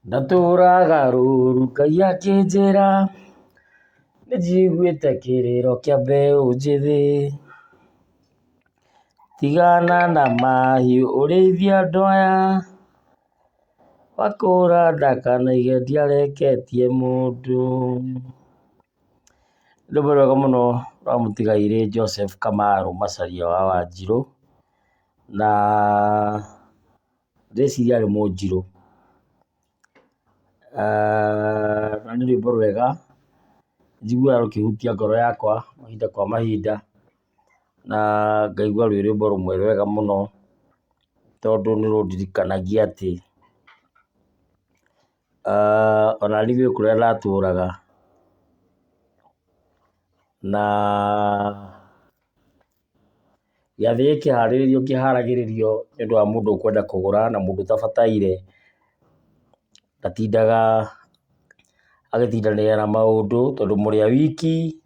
Ndatũraga rũru Ngai akĩnjĩra, nĩnjiguĩte kĩrĩro kĩa mbeũ njĩthĩ. Tigana na mahiũ ũrĩithie andũ aya, wakũra ndakanoige ndiareketie mũndũ. Rwĩmbo rwega mũno rwa mũtigairĩ Joseph Kamaru Macharia wa Wanjirũ, na ndĩreciria arĩ mũnjirũ. Na nĩ rwĩmbo rwega njiguaga rũkĩhutia ngoro yakwa mahinda kwa mahinda, na ngaigua rwĩ rwĩmbo rũmwe rwega mũno, tondũ nĩrũndirikanagia atĩ onaniĩ gwĩ kũrĩa ndatũraga na gĩathĩ gĩkĩharĩrĩrio kĩharagĩrĩrio nĩũndũ wa mũndũ ũkwenda kũgũra na mũndũ ũtabataire, ndatindaga agĩtindanĩra na maũndũ tondũ mũrĩ a wiki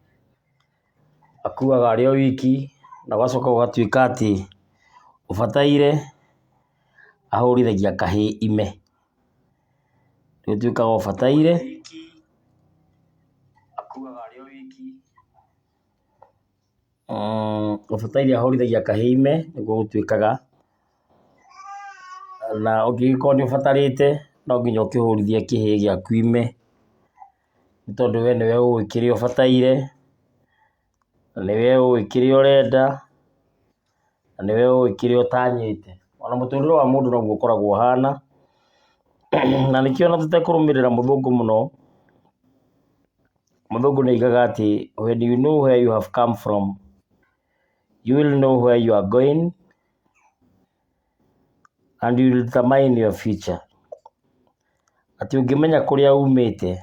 akuaga arĩ o wiki na gũgacoka gũgatuĩka atĩ ũbataire ahũrithagia kahĩĩ ime. Nĩũtuĩkaga ũbataire akuaga arĩ o wiki, ũbataire ahũrithagia kahĩĩ ime nĩguo gũtuĩkaga, na ũngĩgĩkorwo nĩ ũbatarĩte no nginya ũkĩhũrithie kĩhĩĩ gĩaku ime, nĩ tondũ we nĩwe ũĩ kĩrĩa ũbataire, na nĩwe ũĩ kĩrĩa ũrenda, na nĩwe ũĩ kĩrĩa ũtanyĩte. Ona mũtũrĩre wa mũndũ noguo ũkoragwo ũhana, na nĩkĩo ona tũtekũrũmĩrĩra mũthũngũ mũno, mũthũngũ nĩ oigaga atĩ when you know where you have come from, you will know where you are going and you will determine your future. Atĩ ũngĩmenya kũrĩa umĩte,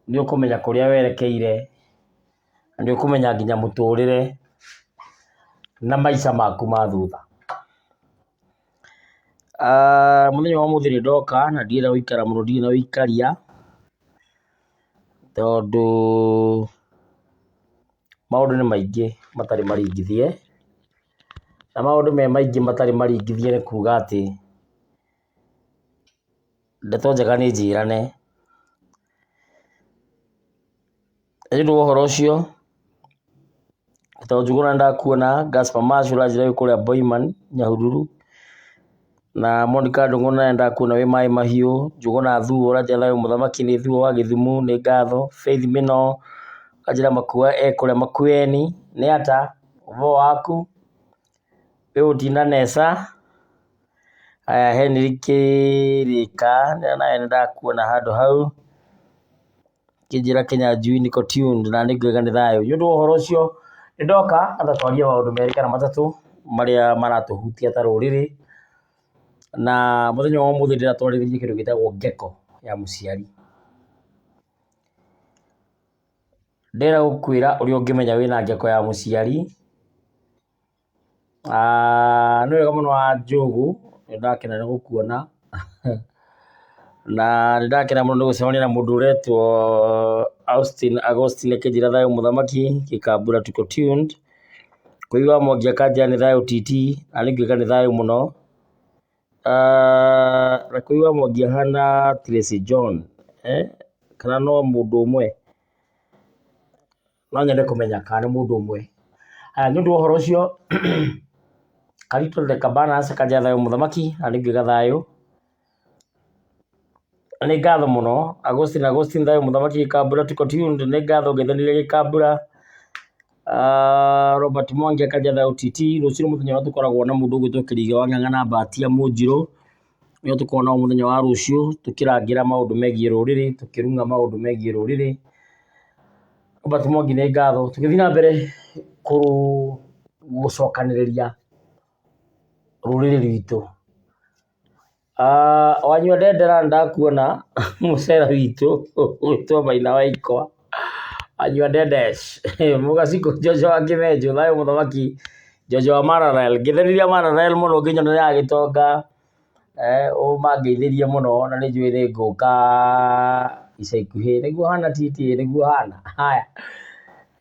nĩ ũkũmenya kũrĩa werekeire, na nĩ ũkũmenya nginya mũtũrĩre na maica maku ma thutha. Mũthenya wa ũmũthĩ nĩ ndoka na ndirenda gũikara mũno ndirĩ na ũikaria, tondũ maũndũ nĩ maingĩ matarĩ maringithie, na maũndũ me maingĩ matarĩ maringithie nĩ kuga atĩ ndeto njega nĩ njĩrane. Nĩ ũndũ wa ũhoro ũcio, tondũ Njũgũna nĩndakuona, Gaspar Mash ũranjĩra wĩ kũrĩa Boiman, Nyahururu, na Monica Ndũng'ũ nawe nĩndakuona wĩ Maĩ Mahiũ, Njũgũna Thuo ũranjĩra thayũ mũthamaki nĩ Thuo wa Gĩthumo, nĩ ngatho, Faith Mĩno ũkanjĩra Makua e kũrĩa Makueni, nĩ ata, ũhoro waku, wĩ gũtinda nesa, aya Henry Kĩrĩka nawe nĩndakuona handũ hau, ũkĩnjĩra Kĩnyanjui niko tuned na nĩnguga nĩ thayũ. Nĩ ũndũ wa ũhoro ũcio nĩndoka nĩgetha twarie maũndũ merĩ kana matatũ marĩa maratũhutia ta rũrĩrĩ, na mũthenya wa ũmũthĩ ndĩrenda twarĩrĩrie kĩndũ gĩtagwo ngeko ya mũciari. Ndĩrenda gũkwĩra ũrĩa ũngĩmenya wĩna ngeko ya mũciari. Nĩ wega mũno Wanjũgũ, nĩndakena nĩ gũkuona na nĩndakena mũno nĩ gũcemania na mũndũ ũretwo Austin Agostine akĩnjĩra thayũ mũthamaki, Gĩkambura tuko tuned. Kũi wa Mwangi akanjĩra nĩ thayũ TT, na niĩ ngauga nĩ thayũ mũno. Na Kũi wa Mwangi ahana Tracy John, kana no mũndũ ũmwe? No nyende kũmenya kana nĩ mũndũ ũmwe. Haya, nĩ ũndũ wa ũhoro ũcio, Karito the Cabanas akanjĩra thayũ mũthamaki, na niĩ ngauga thayũ. Nĩ ngatho mũno Agostine Agostine thayũ mũthamaki Gĩkambura tuko tuned, nĩ ngatho ngeithanĩria Gĩkambura. Robert Mwangi akanjĩra thayũ TT, rũciũ nĩ mũthenya ũrĩa tũkoragwo na mũndũ ũgwĩtwo Kĩrige wa Ng'ang'a na Mbatia Mũnjirũ. Nĩo tũkoragwo nao mũthenya wa rũciũ tũkĩrangĩra maũndũ megiĩ rũrĩrĩ, tũkĩrung'a maũndũ megiĩ rũrĩrĩ. Robert Mwangi nĩ ngatho. Tũgĩthiĩ na mbere gũcokanĩrĩria rũrĩrĩ rwitũ. Wanyua ndendera nĩndakuona mũcere witũ ũgwĩtwo Maina wa Ikwa. Wanyua ndendesh. Mũgacikũ Jojo wa Kĩmenjo, thayũ mũthamaki Jojo wa Maralal. Ngĩtheririe Maralal mũno ngĩnyona ya gĩtonga, ũmangeithĩrie mũno na nĩ njũĩ nĩ ngũka ica ikuhĩ. Nĩguo hana TT, nĩguo hana. Haya.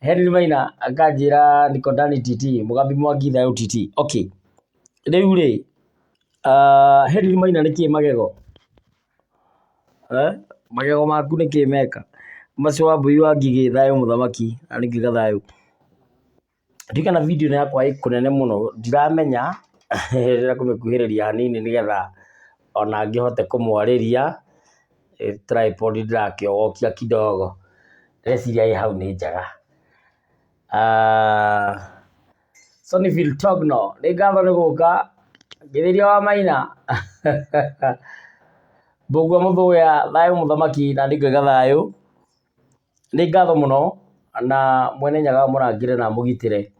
Henry Maina akanjĩra niko ndani TT, Mũgambi Mwangi thayũ TT. Okay. Rĩu rĩ, Henry Maina nĩkĩ magego? Eh? Magego maku nĩkĩ meka? Macio wa mbui wa ngigĩ thayũ mũthamaki na nĩ ngiuga thayũ. Ndiũĩ kana video ĩno yakwa ĩ kũnene mũno ndiramenya ndĩrenda kũmĩkuhĩrĩria hanini nĩgetha ona ngĩhote kũmwarĩria. Tripod ndĩrakĩogokia kidogo ndĩreciria ĩ hau nĩ njega. Sonnyville Togno, nĩ ngatho nĩ gũka, ngĩthĩria wa Maina Mbũgua Mũthũya, thayũ mũthamaki na nĩ ngwĩka thayũ. Nĩ ngatho mũno na mwene Nyaga amũrangĩre na amũgitĩre.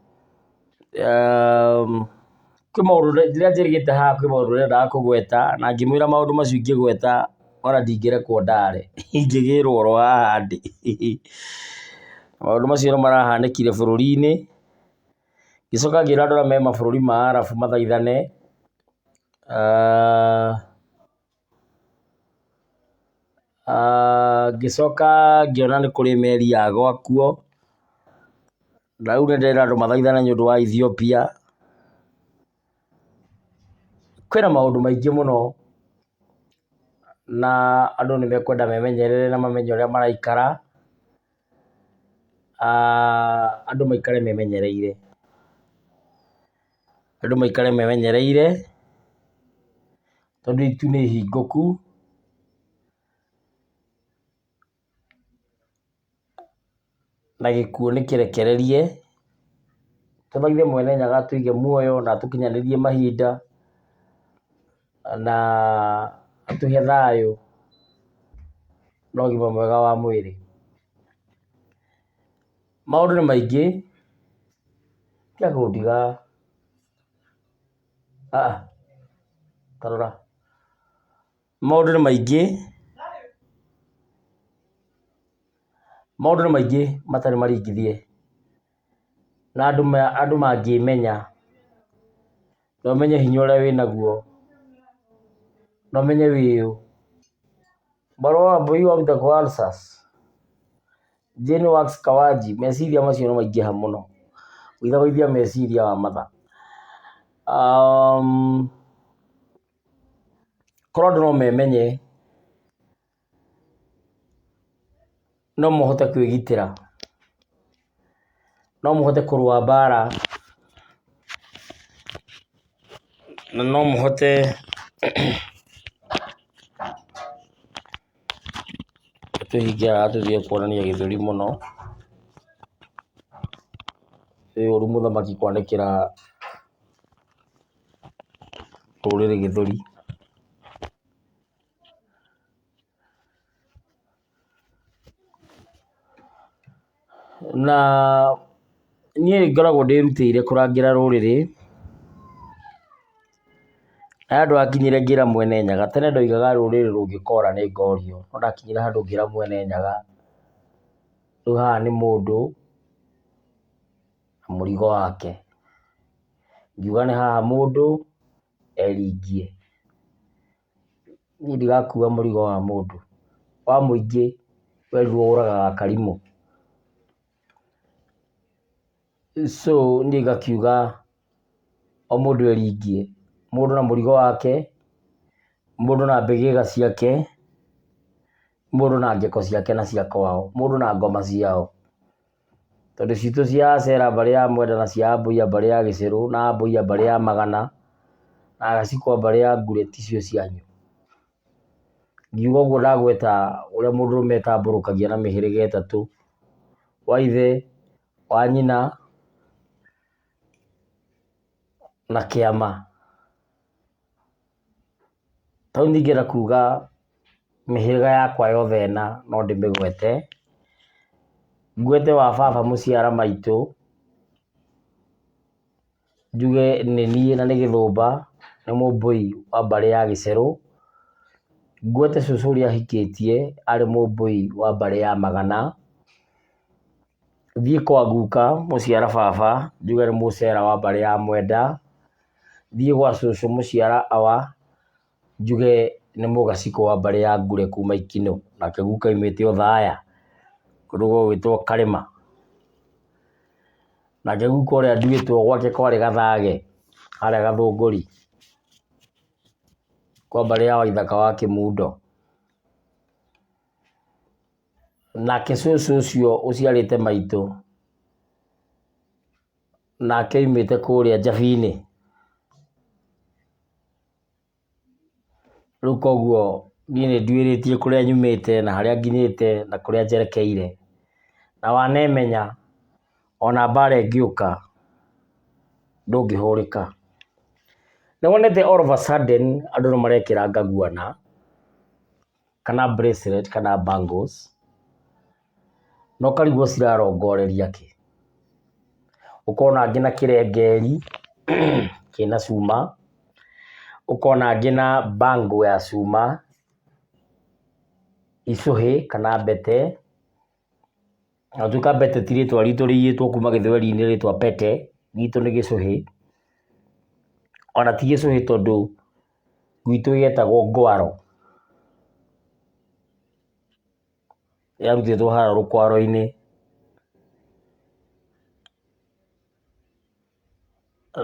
Kwĩ maũndũ rĩrĩa njĩrĩgĩte haha kwĩ maũndũ ndĩrendaga kũgweta na ngĩmwĩra maũndũ macio ingĩgweta ona ndingĩrekwo ndare, ingĩgĩrwo oro haha ndĩ. Maũndũ macio nĩ marahanĩkire bũrũri-inĩ, ngĩcoka ngĩra andũ arĩa me mabũrũri ma Arabu mathaithane. Ngĩcoka ngĩona nĩ kũrĩ meri yagwa kuo, na rĩu nĩ ndĩrera andũ mathaithane nĩ ũndũ wa Ethiopia. Kwĩna maũndũ maingĩ mũno na andũ nĩ mekwenda memenyerere na mamenye ũrĩa maraikara, andũ maikare memenyereire, andũ maikare memenyereire tondũ itu nĩ ihingũku. Na gĩkuũ nĩ kĩrekererie, tũthaithe Mwene Nyaga atũige muoyo na atũkinyanĩrie mahinda na atũhe thayũ na ũgima mwega wa mwĩrĩ. Maũndũ nĩ maingĩ, tiga kũndiga, ta rora. Maũndũ nĩ maingĩ, maũndũ nĩ maingĩ matarĩ maringithie, na andũ mangĩmenya, na ũmenye hinya ũrĩa wĩnaguo, na ũmenye wĩũ. Mwarũ wa Wambũi waruta kũ ulcers? Jane Wax Kawanji, meciria macio nĩ maingĩha mũno. Gũithagũithia meciria wa matha. Korwo andũ no memenye, no mahote kwĩgitĩra, no mahote kũrũa mbara, na no mahote tũhinge haha tũtige kuonania gĩthũri mũno. Nĩ ũru mũthamaki kwanĩkĩra rũrĩrĩ gĩthũri. Na niĩ ngoragwo ndĩrutĩire kũrangĩra rũrĩrĩ, na handũ hakinyire ngĩra mwene Nyaga, tene ndoigaga rũrĩrĩ rũngĩkora nĩ ngorio, no ndakinyire handũ ngĩra mwene Nyaga, rĩu haha nĩ mũndũ na mũrigo wake. Ngiuga nĩ haha mũndũ eringie. Niĩ ndigakua mũrigo wa mũndũ, wa mũingĩ werirwo ũragaga karimũ. So niĩ ngakiuga o mũndũ eringie, mũndũ na mũrigo wake, mũndũ na mbĩgĩga ciake, mũndũ na ngĩko ciake na cia kwao, mũndũ na ngoma ciao. Tondũ citũ cia Acera mbarĩ ya Mwenda na cia Ambuya mbarĩ ya Gĩcĩrũ na Ambuya mbarĩ ya Magana na Gacikwa mbarĩ ya Ngure ticio cianyu. Ngiuga ũguo ndagweta ũrĩa mũndũrũme etambũrũkagia na mĩhĩrĩga ĩtatũ, wa ithe, wa nyina na kĩama. Ta rĩu niĩ ingĩenda kuga mĩhĩrĩga yakwa yothe ĩna no ndĩmĩgwete. Ngwete wa baba mũciara maitũ, njuge nĩ niĩ na nĩ Gĩthũmba, nĩ Mũmbũi wa mbarĩ ya Gĩcerũ. Ngwete cũcũ ũrĩa ahikĩtie arĩ Mũmbũi wa mbarĩ ya Magana. Thiĩ kwa guka mũciara baba njuge nĩ mũcera wa mbarĩ ya Mwenda. Thiĩ gwa cũcũ mũciara awa njuge nĩ mũgacikũ wa mbarĩ ya Ngure kuma Ikinũ, nake guka aumĩte Othaya kũndũ gũgwĩtwo Karĩma. Nake guka ũrĩa nduĩtwo gwake kwarĩ Gathage harĩa Gathũngũri kwa mbarĩ ya Waithaka wa Kĩmundo. Nake cũcũ ũcio ũciarĩte maitũ nake oimĩte kũrĩa Njabi-inĩ. Rĩu koguo niĩ nĩ nduĩrĩtie kũrĩa nyumĩte na harĩa nginyĩte na kũrĩa njerekeire. Na wanemenya ona mbara ĩngĩũka ndũngĩhũrĩka. Nĩ wonete all of a sudden andũ nĩ marekĩra ngaguana kana bracelet kana bangles na ũkarigwo cirarongoreria kĩ. Ũkona angĩ na kĩrengeri kĩna cuma, ũkona angĩ na bangle ya cuma, icũhĩ kana mbete. Ona gũtuĩka mbete ti rĩtwa ritũ rĩiyĩtwo kuma gĩthweri-inĩ rĩtwa pete, gwitũ nĩ gĩcũhĩ. Ona ti gĩcũhĩ tondũ gwitũ gĩetagwo ngwaro. Yarutĩtwo harĩa rũkwaro-inĩ.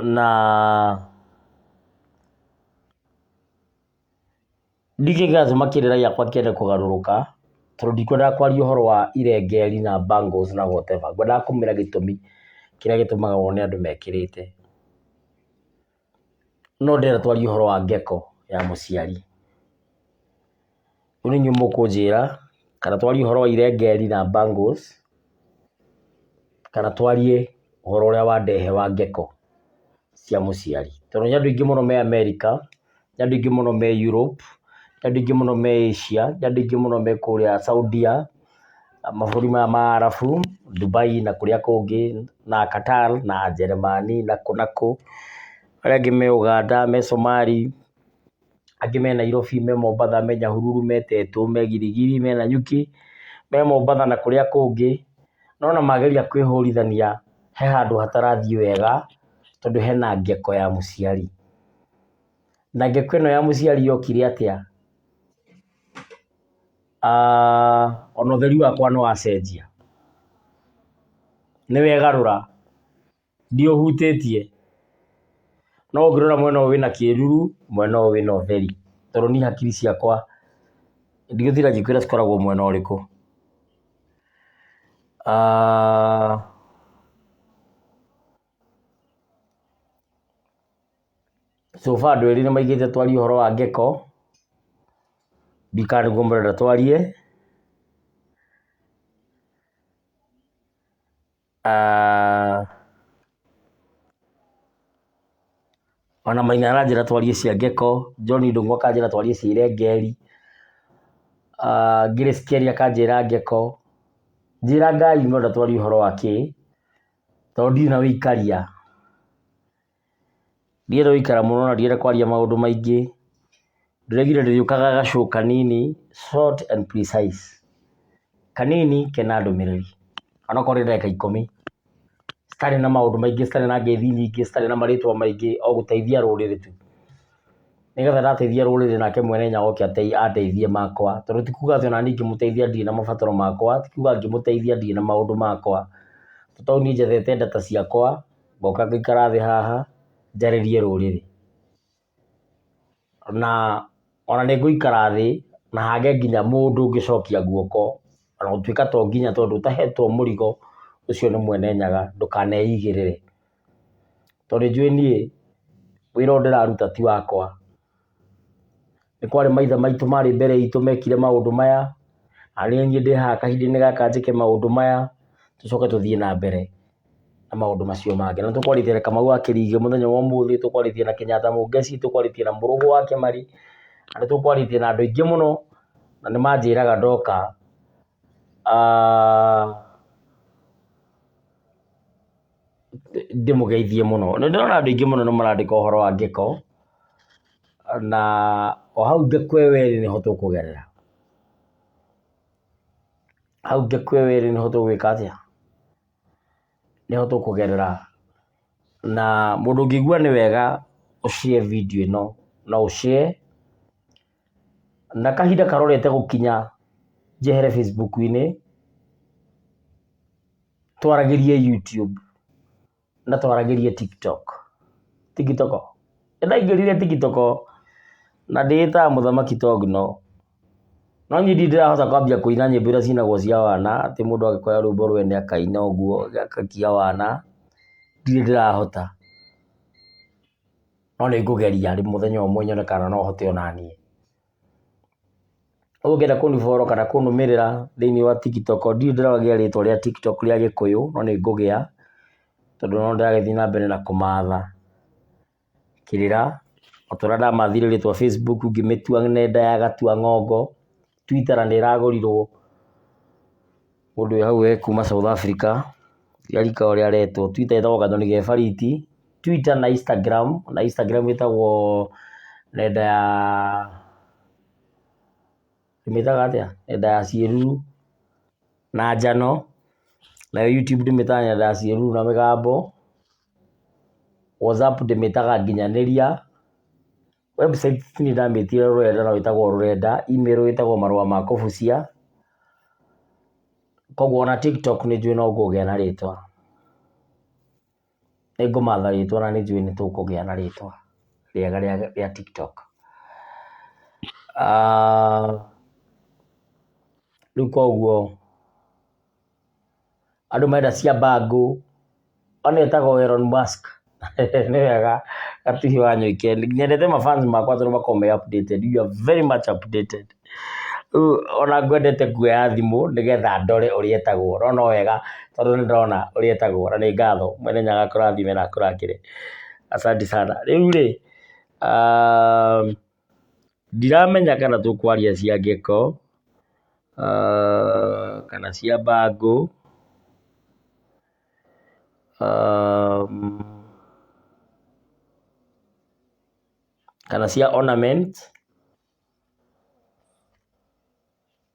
Na ndiũĩ kĩrĩa kĩratũma kĩrĩra gĩakwa kĩende kũgarũrũka tondũ ndikwendaga kwaria ũhoro wa irengeri na bangles na whatever. Ngwendaga kũmwĩra gĩtũmi kĩrĩa gĩtũmaga wone andũ mekĩrĩte. No ndĩrenda twarie ũhoro wa ngeko ya mũciari. Rĩu nĩ inyuĩ mũkũnjĩra kana twarie ũhoro wa irengeri na bangles kana twarie ũhoro ũrĩa wandehe wa ngeko cia mũciari. Tondũ nĩ andũ aingĩ mũno me America, nĩ andũ aingĩ mũno me Europe, nĩ andũ aingĩ mũno me Asia, nĩ andũ aingĩ mũno me kũrĩa Saudia, mabũrũri maya ma Arabu, Dubai na kũrĩa kũngĩ, na Qatar na Njeremani na kũ na kũ. Arĩa angĩ me Uganda, me Somali, angĩ me Nairobi, me Mombatha, me Nyahururu, me Tetu, me Giligili, me Nanyuki, me Mombatha na kũrĩa kũngĩ. No ona mageria kwĩhũrithania he handũ hatarathiĩ wega tondũ hena ngeko ya mũciari. Na ngeko ĩno ya mũciari yokire atĩa? Ona ũtheri wakwa nĩ wacenjia, nĩ wegarũra, ndiũhutĩtie. No ũngĩrora mwena ũyũ wĩna kĩruru, mwena ũyũ wĩna ũtheri. Tondũ niĩ hakiri ciakwa ndigũtinda ngĩkwĩra cikoragwo mwena ũrĩkũ. So far andũ erĩ nĩ maigĩte twarie ũhoro wa ngeko, ndiũĩ kana nĩguo mũrenda twarie. Ona Maina aranjĩra twarie cia ngeko, John Ndung'u akanjĩra twarie cia irengeri, Grace Kerry akanjĩra ngeko. Njĩra Ngai mũrenda twarie ũhoro wa kĩ, tondũ ndirĩ na wĩikaria. Ndirenda gũikara mũno na ndirenda kwaria maũndũ maingĩ. Ndĩraigire ndĩrĩũkaga gacũ kanini, short and precise. Kanini kena ndũmĩrĩri, onokorwo nĩ ndagĩka ikũmi. Citarĩ na maũndũ maingĩ, citarĩ na ngeithi nyingĩ, citarĩ na marĩtwa maingĩ, o gũteithia rũrĩrĩ tu. Nĩgetha ndateithia rũrĩrĩ nake mwene Nyaga oke andeithie makwa. Tondũ ti kuga atĩ onaniĩ ngĩmũteithia ndirĩ na mabataro makwa, ti kuga ngĩmũteithia ndirĩ na maũndũ makwa. Tondũ niĩ njethete data ciakwa, ngoka ngaikara thĩ haha, njarĩrie rũrĩrĩ. Na ona nĩ ngũikara thĩ na hage nginya mũndũ ũngĩcokia guoko, ona gũtuĩka to nginya tondũ ũtahetwo mũrigo ũcio nĩ mwene Nyaga ndũkaneigĩrĩre. Tondũ nĩnjũĩ niĩ wĩra ũyũ ndĩraruta ti wakwa. Nĩ kwarĩ maithe maitũ marĩ mbere itũ mekire maũndũ maya, na niĩ ndĩ haha kahinda-inĩ gaka njĩke maũndũ maya, tũcoke tũthiĩ na mbere na maũndũ macio mangĩ. Na nĩtũkwarĩtie na Kamau wa Kĩrigĩ mũthenya wa ũmũthĩ, nĩtũkwarĩtie na Kenyatta Mũngeci, nĩtũkwarĩtie na Mũrũgũ wa Kĩmari, na nĩtũkwarĩtie na andũ aingĩ mũno, na nĩmanjĩraga ndoka ndĩmũgeithie mũno. Nĩ ndĩrona andũ aingĩ mũno nĩ marandĩka ũhoro wa ngeko, na o hau ngeko ĩyo ĩrĩ nĩho tũkũgerera. Hau ngeko ĩyo ĩrĩ nĩho tũgwĩka atĩa? Nĩho tũkũgerera. Na mũndũ ũngĩigua nĩ wega ũ share video ĩno, no ũ share, na kahinda karorete gũkinya njehere Facebook-inĩ, twaragĩrie YouTube na twaragĩrie TikTok. TikTok. Nĩndaingĩrire TikTok na ndĩĩtaga mũthamaki Togno. No niĩ ndirĩ ndĩrahota kwambia kũina nyĩmbo iria cinagwo cia wana, atĩ mũndũ agĩkoya rwĩmbo rwene akaina ũguo agaikia wana, ndirĩ ndĩrahota. No nĩ ngũgeria mũthenya ũmwe nyone kana no hote onaniĩ. Ũngĩenda kũni follow kana kũnũmĩrĩra thĩinĩ wa TikTok, ndirĩ ndĩragĩa rĩtwa rĩa TikTok rĩa gĩkũyũ, no nĩ ngũgĩa, tondũ no ndĩragĩthiĩ na mbere na kũmatha kĩrĩra. O ta ũrĩa ndamathire rĩtwa Facebook ngĩmĩtua nenda ya gatua ng'ongo, Twitter na nĩ ĩragũrirwo mũndũ wĩ hau e kuma South Africa, ndiarika ũrĩa aretwo, Twitter ĩtagwo kanyoni ge bariti, Twitter na Instagram, na Instagram ĩtagwo nenda ya, ndĩmĩtaga atĩa? Nenda ya ciĩruru na njano, nayo YouTube ndĩmĩtaga nenda ya ciĩruru na mĩgambo, WhatsApp ndĩmĩtaga nginyanĩria, website niĩ ndamĩtire rũrenda no ĩtagwo rũrenda, email ĩtagwo marũa ma kũbucia, koguo ona TikTok nĩ njũĩ no ngũgĩa na rĩtwa. Nĩ ngũmatha rĩtwa na nĩ njũĩ nĩ tũkũgĩa na rĩtwa rĩega rĩa TikTok. Rĩu koguo andũ marenda cia bangle, ona etagwo Elon Musk nĩ wega Gatuhi wa Nyoike. Nyendete ma fans makwa tondũ makoragwo me updated, you are very much updated. Rĩu ona ngwendete kuoya thimũ nĩgetha ndore ũrĩa etagwo, no no wega tondũ nĩ ndona ũrĩa etagwo na nĩ ngatho. Mwene Nyaga akũrathime na akũrangĩre. Asante sana. Rĩu rĩ, ndiramenya kana tũkwaria cia ngĩko, kana cia bangle, kana cia ornament.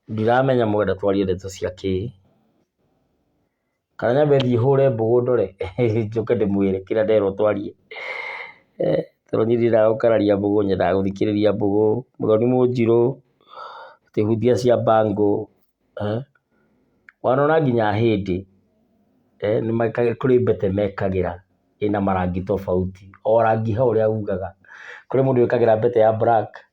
Ndiramenya mũrenda twarie ndeto cia kĩ, kana nyambe thiĩ hũre mbũgũ ndore njoke ndĩmwĩre kĩrĩa nderwo twarie. Tondũ niĩ ndiendaga gũkararia mbũgũ, nyendaga gũthikĩrĩria mbũgũ. Mũthoni Mũnjirũ, tũtihutie cia bangle. Wanona nginya hĩndĩ kũrĩ mbete mekagĩra ĩna marangi tofauti, o rangi he ũrĩa ugaga. Kũrĩ mũndũ wĩkagĩra mbete ya black,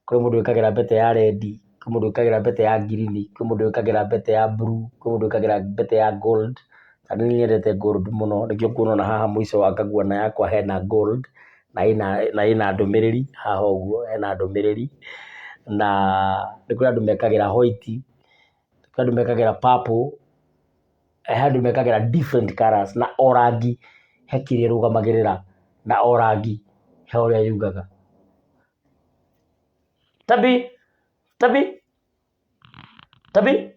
kũrĩ mũndũ wĩkagĩra mbete ya red, kwĩ mũndũ wĩkagĩra mbete ya green, kwĩ mũndũ wĩkagĩra mbete ya blue, kwĩ mũndũ wĩkagĩra mbete ya gold. Ta niĩ nyendete gold mũno nĩkĩo ũkuona ona haha mũico wa kaguana yakwa hena gold na ĩna ndũmĩrĩri haha ũguo hena ndũmĩrĩri. Na nĩ kũrĩ andũ mekagĩra white, kwĩ andũ mekagĩra purple, he andũ mekagĩra different colours na o rangi he kĩrĩa ĩrũgamagĩrĩra na o rangi he ũrĩa yugaga. Tabi, tabi, tabi,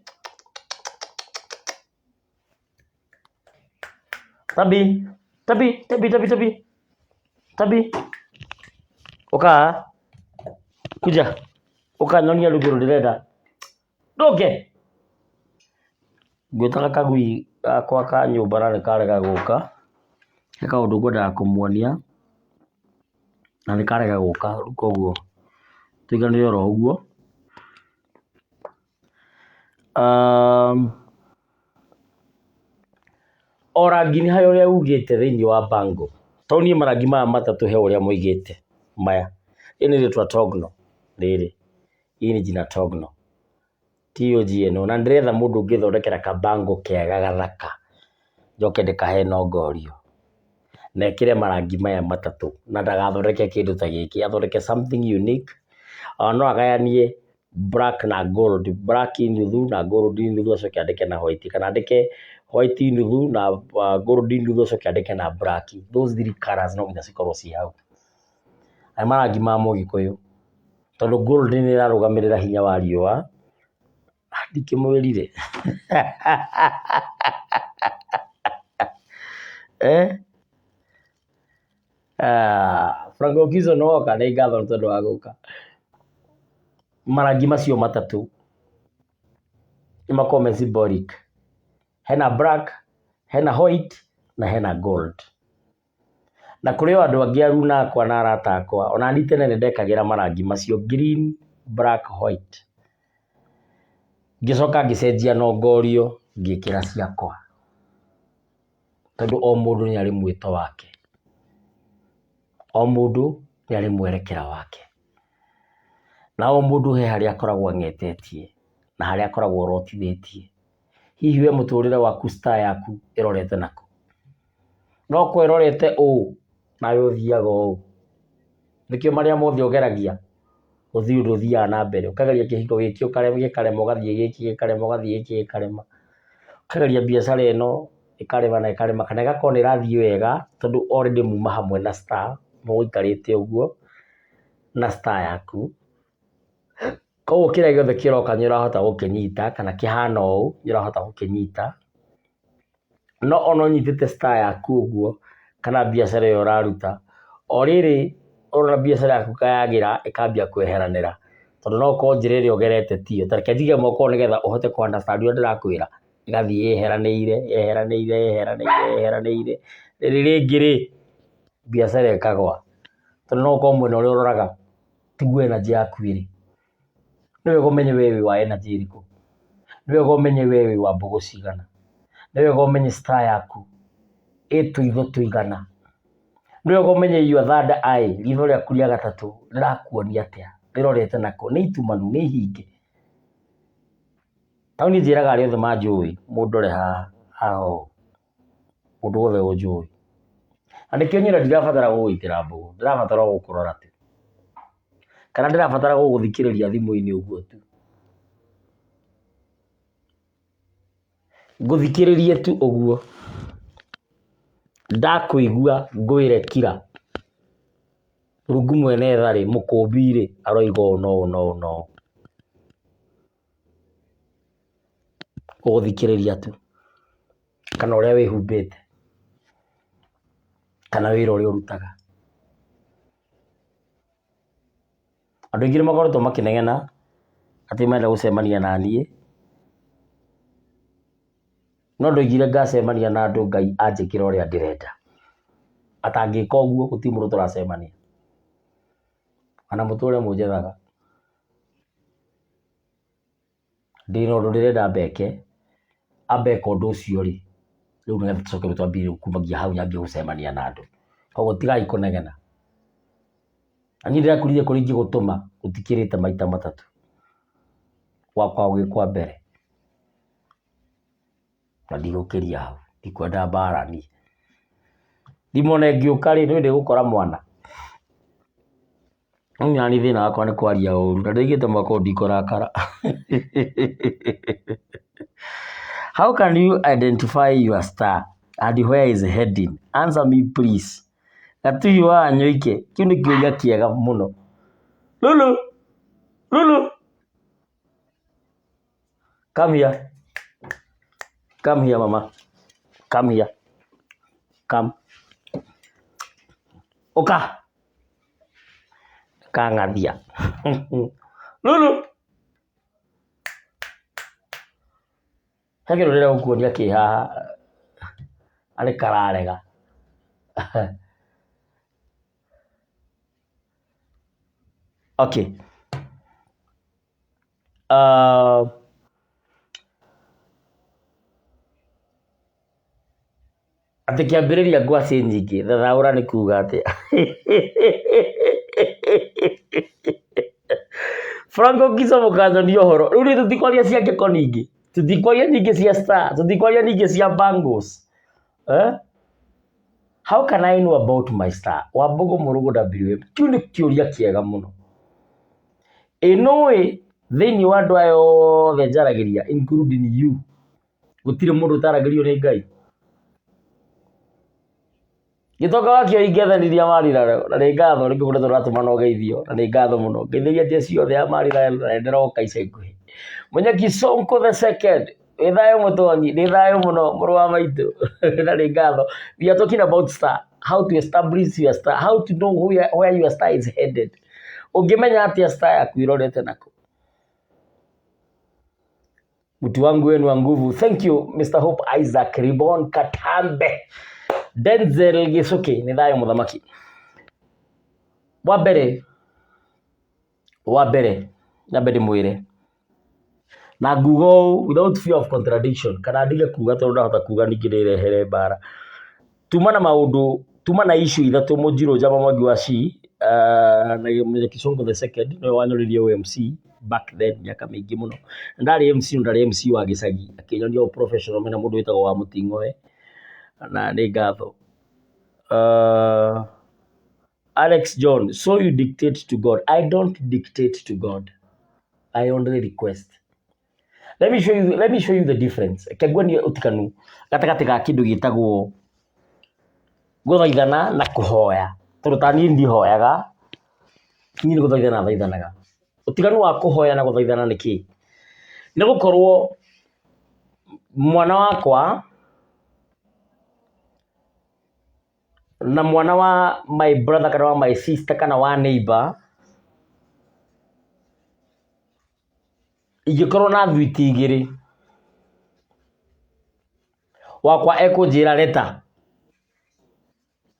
tabi, tabi, tabi, tabi, tabi, tabi, ũka haha, kuja, ũka nyonia rũgĩro ndĩrenda. Ndũke! Ngwĩtaga kagui gakwa ka nyũmba na nĩ karega gũka, he kaũndũ ngwendaga kũmuonia na nĩ karega gũka rĩu koguo tũiganĩre oro ũguo. O rangi nĩ harĩ ũrĩa ugĩte thĩiniĩ wa bangle, tondũ niĩ marangi maya matatũ he ũrĩa moigĩte maya. Rĩrĩ nĩ rĩtwa Togno rĩrĩ, hili ni jina Togno, T O G N O, na ndĩretha mũndũ ũngĩthondekera ka bangle kega gathaka, njoke ndĩkahe Nongorio, na ĩkĩre marangi maya matatũ, na ndagathondeke kĩndũ ta gĩkĩ, athondeke something unique, ona no agayanie black na gold, black nuthu na gold nuthu acoke andĩke na white, kana andĩke white nuthu na gold nuthu acoke andĩke na black, those three colours no nginya cikorwo ciĩ hau. Aya marangi ma mũgĩkũyũ, tondũ gold nĩ ĩrarũgamĩrĩra hinya wa riũa, ndikĩmwĩrire eh? Franco Kizo nĩ woka, nĩ ngatho nĩ tondũ wa gũka. Marangi macio matatũ nĩ makoragwo me symbolic. Hena black, hena white na hena gold. Na kũrĩ o andũ angĩ aruna akwa na arata akwa, ona niĩ tene nĩ ndekagĩra marangi macio green, black, white. Ngĩcoka ngĩcenjia nongorio ngĩkĩra ciakwa. Tondũ o mũndũ nĩ arĩ mwĩto wake. O mũndũ nĩ arĩ mwerekera wake. Na o mũndũ he harĩa akoragwo ang'etetie. na harĩa akoragwo orotithĩtie. Hihi we mũtũrĩre waku star yaku ĩrorete nakũ? No korwo ĩrorete ũũ, nawe ũthiaga ũũ. Nĩkĩo marĩa mothe ũgeragia, gũtirĩ ũndũ ũthiaga na mbere. Ũkageria kĩhiko gĩkĩ gĩkarema, ũgathiĩ gĩkĩ gĩkarema, ũgathiĩ gĩkĩ gĩkarema. Ũkageria biacara ĩno ĩkarema na ĩkarema, kana ĩgakorwo nĩ ĩrathiĩ wega tondũ already muma hamwe na star, mũgũikarĩte ũguo na star yaku. Koguo kĩrĩa gĩothe kĩroka nĩ ũrahota gũkĩnyita kana kĩhana ũũ nĩ ũrahota gũkĩnyita. No ona ũnyitĩte star yaku ũguo kana biacara ĩyo ũraruta, o rĩrĩ ũrona biacara yaku yagĩra ĩkambia kweheranĩra, tondũ no ũkorwo njĩra ĩrĩa ũgerete tiyo. Ta reke njige moko nĩgetha ũhote kũ understand ũrĩa ndĩrakwĩra. Ĩgathiĩ yeheranĩire, yeheranĩire, yeheranĩire, yeheranĩire, rĩrĩ rĩngĩ rĩ, biacara ĩkagwa. Tondũ no ũkorwo mwena ũrĩa ũroraga tiguo energy yaku ĩrĩ. Nĩ wega ũmenye we wĩ wa energy ĩrĩkũ. Nĩ wega ũmenye we wĩ wa mbũgũ cigana. Nĩ wega ũmenye star yaku ĩ tũitho tũigana. Nĩ wega ũmenye your third eye, ritho rĩaku rĩa gatatũ rĩrakuonia atĩa, rĩrorete nakũ, nĩ itumanu, nĩ ihinge. Tondũ niĩ njĩraga arĩa othe manjũĩ mũndore haha, haha ũũ, mũndũ wothe ũnjũĩ. Na nĩkĩo nyona ndirabatara gũgũitĩra mbũgũ, ndĩrabatara o gũkũrora tu. Kana ndĩrabatara gũgũthikĩrĩria thimũ-inĩ ũguo tu. Ngũthikĩrĩrie tu ũguo. Ndakũigua ngwĩre kira. Rungu mwene tha rĩ, mũkũmbi rĩ, aroiga ũũ na ũũ na ũũ na ũũ. Gũgũthikĩrĩria tu. Kana ũrĩa wĩhumbĩte. Kana wĩra ũrĩa ũrutaga. Andũ aingĩ nĩ makoretwo makĩnegena atĩ marenda gũcemania na niĩ, no ndoigire ngacemania na andũ Ngai anjĩkĩre ũrĩa ndĩrenda. Atangĩka ũguo gũtirĩ mũndũ tũracemania. Ona mũtũre mũnjethaga. Ndĩna ũndũ ndĩrenda mbeke, ambe eke ũndũ ũcio rĩ, rĩu nĩgetha tũcoke rĩu twambie rĩu kumagia hau nyambie gũcemania na andũ. Koguo tigai kũnegena. Na niĩ ndĩrakwĩrire kũrĩa ingĩgũtũma gũtikĩrĩte maita matatũ, gwakwa gwĩ kwa mbere. Na ndigũkĩria hau, ndikwenda mbara niĩ. Thimũ ona ĩngĩũka rĩ, nĩũĩ ndĩgũkora mwana. Niĩ nani thĩna wakwa nĩ kwaria ũru na ndoigĩte mwaka ũyũ ndikũrakara. How can you identify your star and where is heading? Answer me please. Gatuhi wa Nyoike, kĩu nĩ kĩũria kĩega mũno. Lulu, Lulu, come here. Come here mama. Come here. Come. Ũka. Kang'athia. Lulu. He kĩndũ ndĩrenda gũkuonia kĩ haha na nĩ kararega. Okay. Atĩ kĩambĩrĩria ngwacĩ nyingĩ, thathaũra nĩ kuga atĩa? Franco Kiso mũkanyonia ũhoro. Rĩu rĩ tũtikwaria cia ngĩko ningĩ. Tũtikwaria ningĩ cia star. Tũtikwaria ningĩ cia bangles. Eh? How can I know about my star? Wambũgũ Mũrũgũ WM. Kĩu nĩ kĩũria kĩega mũno. Ĩ nũĩ thĩinĩ wa andũ aya othe njaragĩria including you gũtirĩ mũndũ ũtaragĩrio nĩ Ngai. Gĩtonga wa kĩo ingethaniria Mariraro na nĩ ngatho nĩ kũndũ tũratũmana ũgeithio na nĩ ngatho mũno. Ngeithĩria jeshi yothe ya Mariraro na nĩ ndĩroka ica ikuhĩ. Mũnyaki Sonko the second wĩ thayũ mũtonyi nĩ thayũ mũno mũrũ wa maitũ na nĩ ngatho. We are talking about star, how to establish your star, how to know where your star is headed. Ũngĩmenya atĩa star yaku ĩrorete nakũ? Mtu wangu wenu wa nguvu. Thank you Mr. Hope Isaac Ribon Katambe. Denzel Gĩcũkĩ nĩ thayũ mũthamaki. Wa mbere wa mbere nyambe ndĩmwĩre na nguga ũũ without fear of contradiction kana ndige kuga tondũ ndahota kuga ningĩ ndĩrehere mbara. Tuma na maũndũ tuma na issue ithatũ Mũnjirũ Njama Mwangi wa Shi na Kisongo the second nĩwe wanyoririe OMC. back then mĩaka mĩingĩ mũno. Na ndarĩ MC no ndarĩ MC wa gĩcagi, akĩnyonia ũ professional mena mũndũ wĩtagwo wa Mũting'oe, na nĩ ngatho. Alex John, so you dictate to God. I don't dictate to God. I only request. Let me show you the difference. Reke nguonie ũtiganu gatagatĩ ga kĩndũ gĩtagwo gũthaithana na kũhoya. Tondũ ta niĩ ndihoyaga, niĩ nĩ gũthaithana thaithanaga. Ũtiganu wa kũhoya na gũthaithana nĩ kĩĩ? Nĩ gũkorwo mwana wakwa na mwana wa my brother kana wa my sister kana wa neighbor Ingĩkorwo na thwiti igĩrĩ, wakwa ekũnjĩra leta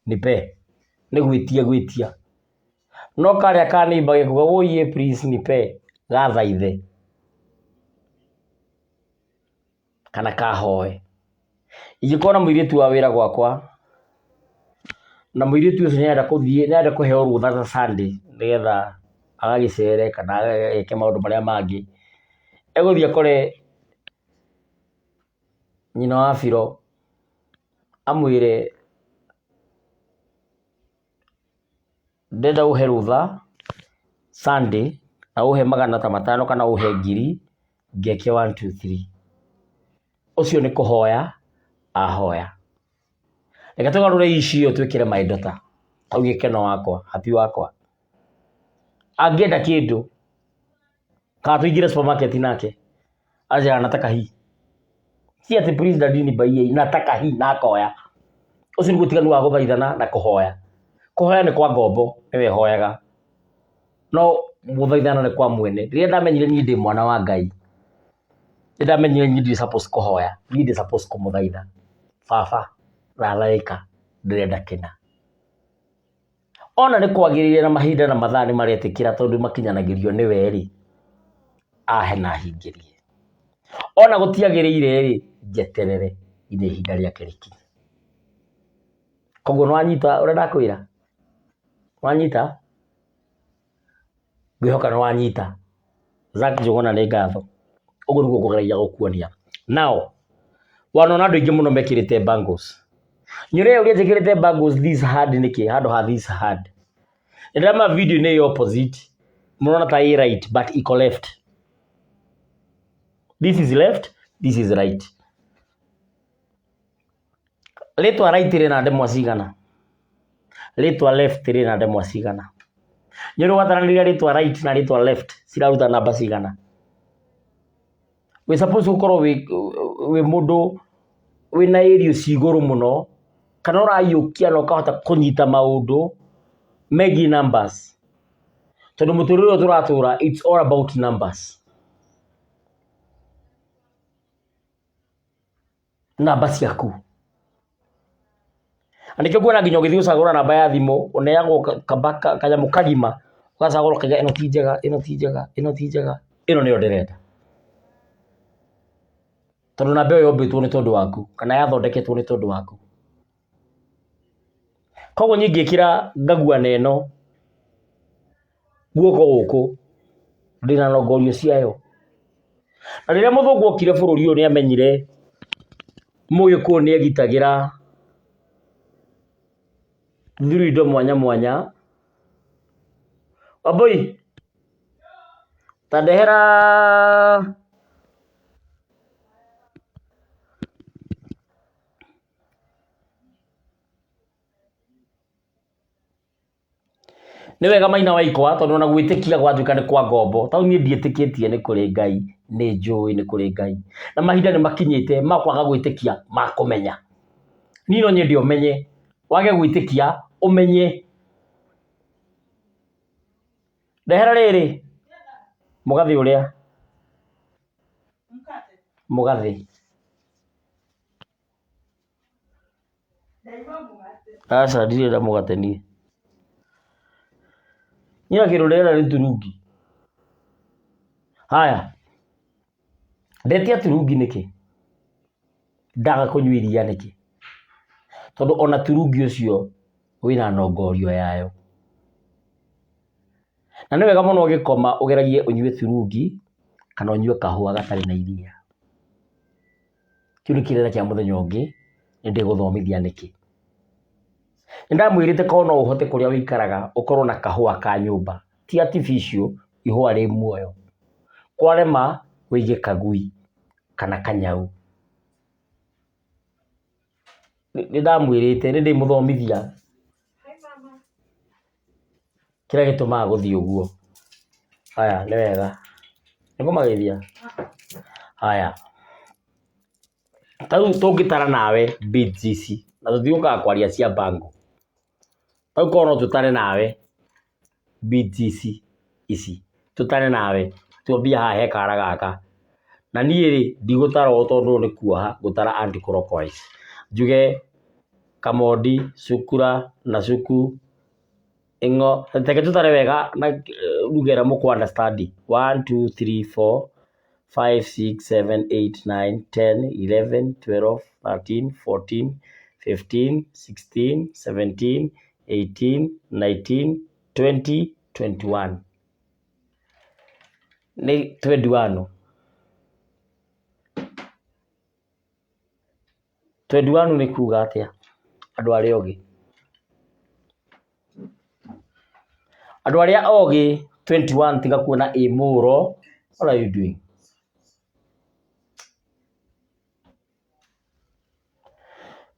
nipe, nĩ gwĩtia egwĩtia. No karĩa ka neighbour gekuga woiye please nipe, gathaithe kana kahoe. Ingĩkorwo na mũirĩtu wa wĩra gwakwa, na mũirĩtu ũcio nĩ arenda kũthiĩ, nĩ arenda kũheo rũtha ta Sunday nĩgetha agagĩcere kana ageke maũndũ marĩa mangĩ, egũthiĩ akore nyina wa Biro amwĩre ndĩrenda ũhe rũtha Sunday na ũhe magana ta matano kana ũhe ngiri ngeke one two three. Ũcio nĩ kũhoya ahoya. Reke tũgarũre issue ĩyo twĩkĩre my daughter, hau gĩkeno wakwa, happy wakwa. Angĩenda kĩndũ, kana tũingĩre supermarket nake, anjĩraga nataka hii. Ti atĩ please daddy nibaie hii, nataka hii na akoya. Ũcio nĩguo ũtiganu wa gũthaithana na kũhoya. Kũhoya nĩ kwa ngombo, nĩwe ĩhoyaga. No gũthaithana nĩ kwa mwene. Rĩrĩa ndamenyire niĩ ndĩ mwana wa Ngai, nĩ ndamenyire niĩ ndirĩ supposed kũhoya, niĩ ndĩ supposed kũmũthaitha. Baba, rathaĩka, ndĩrenda kĩna. Ona nĩ kwagĩrĩire na mahinda na mathaa nĩ maretĩkĩra tondũ makinyanagĩrio nĩwe rĩ, ahe na ahingĩrie. Ona gũtiagĩrĩire rĩ, njeterere nginya ihinda rĩake rĩkinye. Koguo nĩ wanyita ũrĩa ndakwĩra? Wanyita? Ngwĩhoka nĩ wanyita. Zack Njũgũna nĩ ngatho. Ũguo nĩguo ngũgeragia gũkuonia. Now, wanona andũ aingĩ mũno mekĩrĩte bangles. Nĩ ũreyũria njĩkĩrĩte bangles this hard nĩkĩ handũ ha this hard. Nĩ ndĩrama video-inĩ ĩ opposite, mũrona ta ĩ right but iko left. This is left, this is right. Rĩtwa right rĩna ndemwa cigana? Rĩtwa left rĩna ndemwa cigana? Nĩ ũrĩ wataranĩria rĩtwa right na rĩtwa left ciraruta namba cigana? Wĩ supposed gũkorwo wĩ mũndũ wĩna irio ci igũrũ mũno kana ũraiyũkia na ũkahota kũnyita maũndũ megiĩ numbers. Tondũ mũtũrĩre ũyũ tũratũra it's all about numbers. Namba ciaku. Na nĩkĩo nguona nginya ũgĩthiĩ gũcagũra namba ya thimũ ũneagwo kanyamũ kagima ũgacagũra ũkauga ĩno ti njega, ĩno ti njega, ĩno ti njega, ĩno nĩyo ndĩrenda. Tondũ namba ĩyo yombĩtwo nĩ tondũ waku kana yathondeketwo nĩ tondũ waku. Koguo niĩ ingĩkĩra ngaguana ĩno guoko gũkũ ndĩna nongorio ciayo. Na rĩrĩa mũthũngũ okire bũrũri ũyũ nĩ amenyire mũgĩkũyũ nĩ egitagĩra through indo mwanya mwanya. Wambũi, ta ndehera Nĩ wega Maina wa Ikwa tondũ ona gwĩtĩkia gwatuĩka nĩ kwa ngombo. Tondũ niĩ ndiĩtĩkĩtie nĩ kũrĩ Ngai, nĩ njũĩ nĩ kũrĩ Ngai. Na mahinda nĩ makinyĩte ma kwaga gwĩtĩkia ma kũmenya. Niĩ no nyende ũmenye, wage gwĩtĩkia ũmenye. Ndehera rĩrĩ, mũgathĩ ũrĩa, mũgathĩ. Aca ndirenda mũgate niĩ. Niĩ na kĩndũ ndĩrenda nĩ turungi. Haya, ndetia turungi nĩkĩ? Ndaga kũnyua iria nĩkĩ? Tondũ ona turungi ũcio wĩna nongorio yayo. Na nĩ wega mũno ũgĩkoma ũgeragie ũnyue turungi kana ũnyue kahũa gatarĩ na iria. Kĩu nĩ kĩrĩra kĩa mũthenya ũngĩ, nĩ ndĩgũthomithia nĩkĩ. Nĩ ndamwĩrĩte korwo no ũhote kũrĩa ũikaraga ũkorwo na kahũa ka nyũmba, ti artificial, ihũa rĩ muoyo. Kwarema ũige kagui kana kanyau. Nĩ ndamwĩrĩte nĩ ndĩmũthomithia kĩrĩa gĩtũmaga gũthiĩ ũguo. Haya nĩ wega, nĩ ngũmageithia? Haya, ta rĩu tũngĩtara nawe beads ici, na tũtigũkaga kwaria cia bangle, ta rĩu korwo no tũtare nawe beads ici, ici, tũtare nawe, twambie haha he kara gaka, na niĩ rĩ, ndigũtara ũũ tondũ ũũ nĩ kuoha, ngũtara anti clockwise, njuge Kamondi, Cukura na Cuku, Ĩng'o, reke tũtare wega na lugha ĩrĩa mũkũ understand, 1 2 3 4 5 6 7 8 9 10 11 12 13 14 15 16 17 18 19 20 21. Nĩ 21. 21 nĩ kuga atĩa andũ arĩa ogĩ? Andũ arĩa ogĩ 21 tiga kuona ĩ mũro, what are you doing?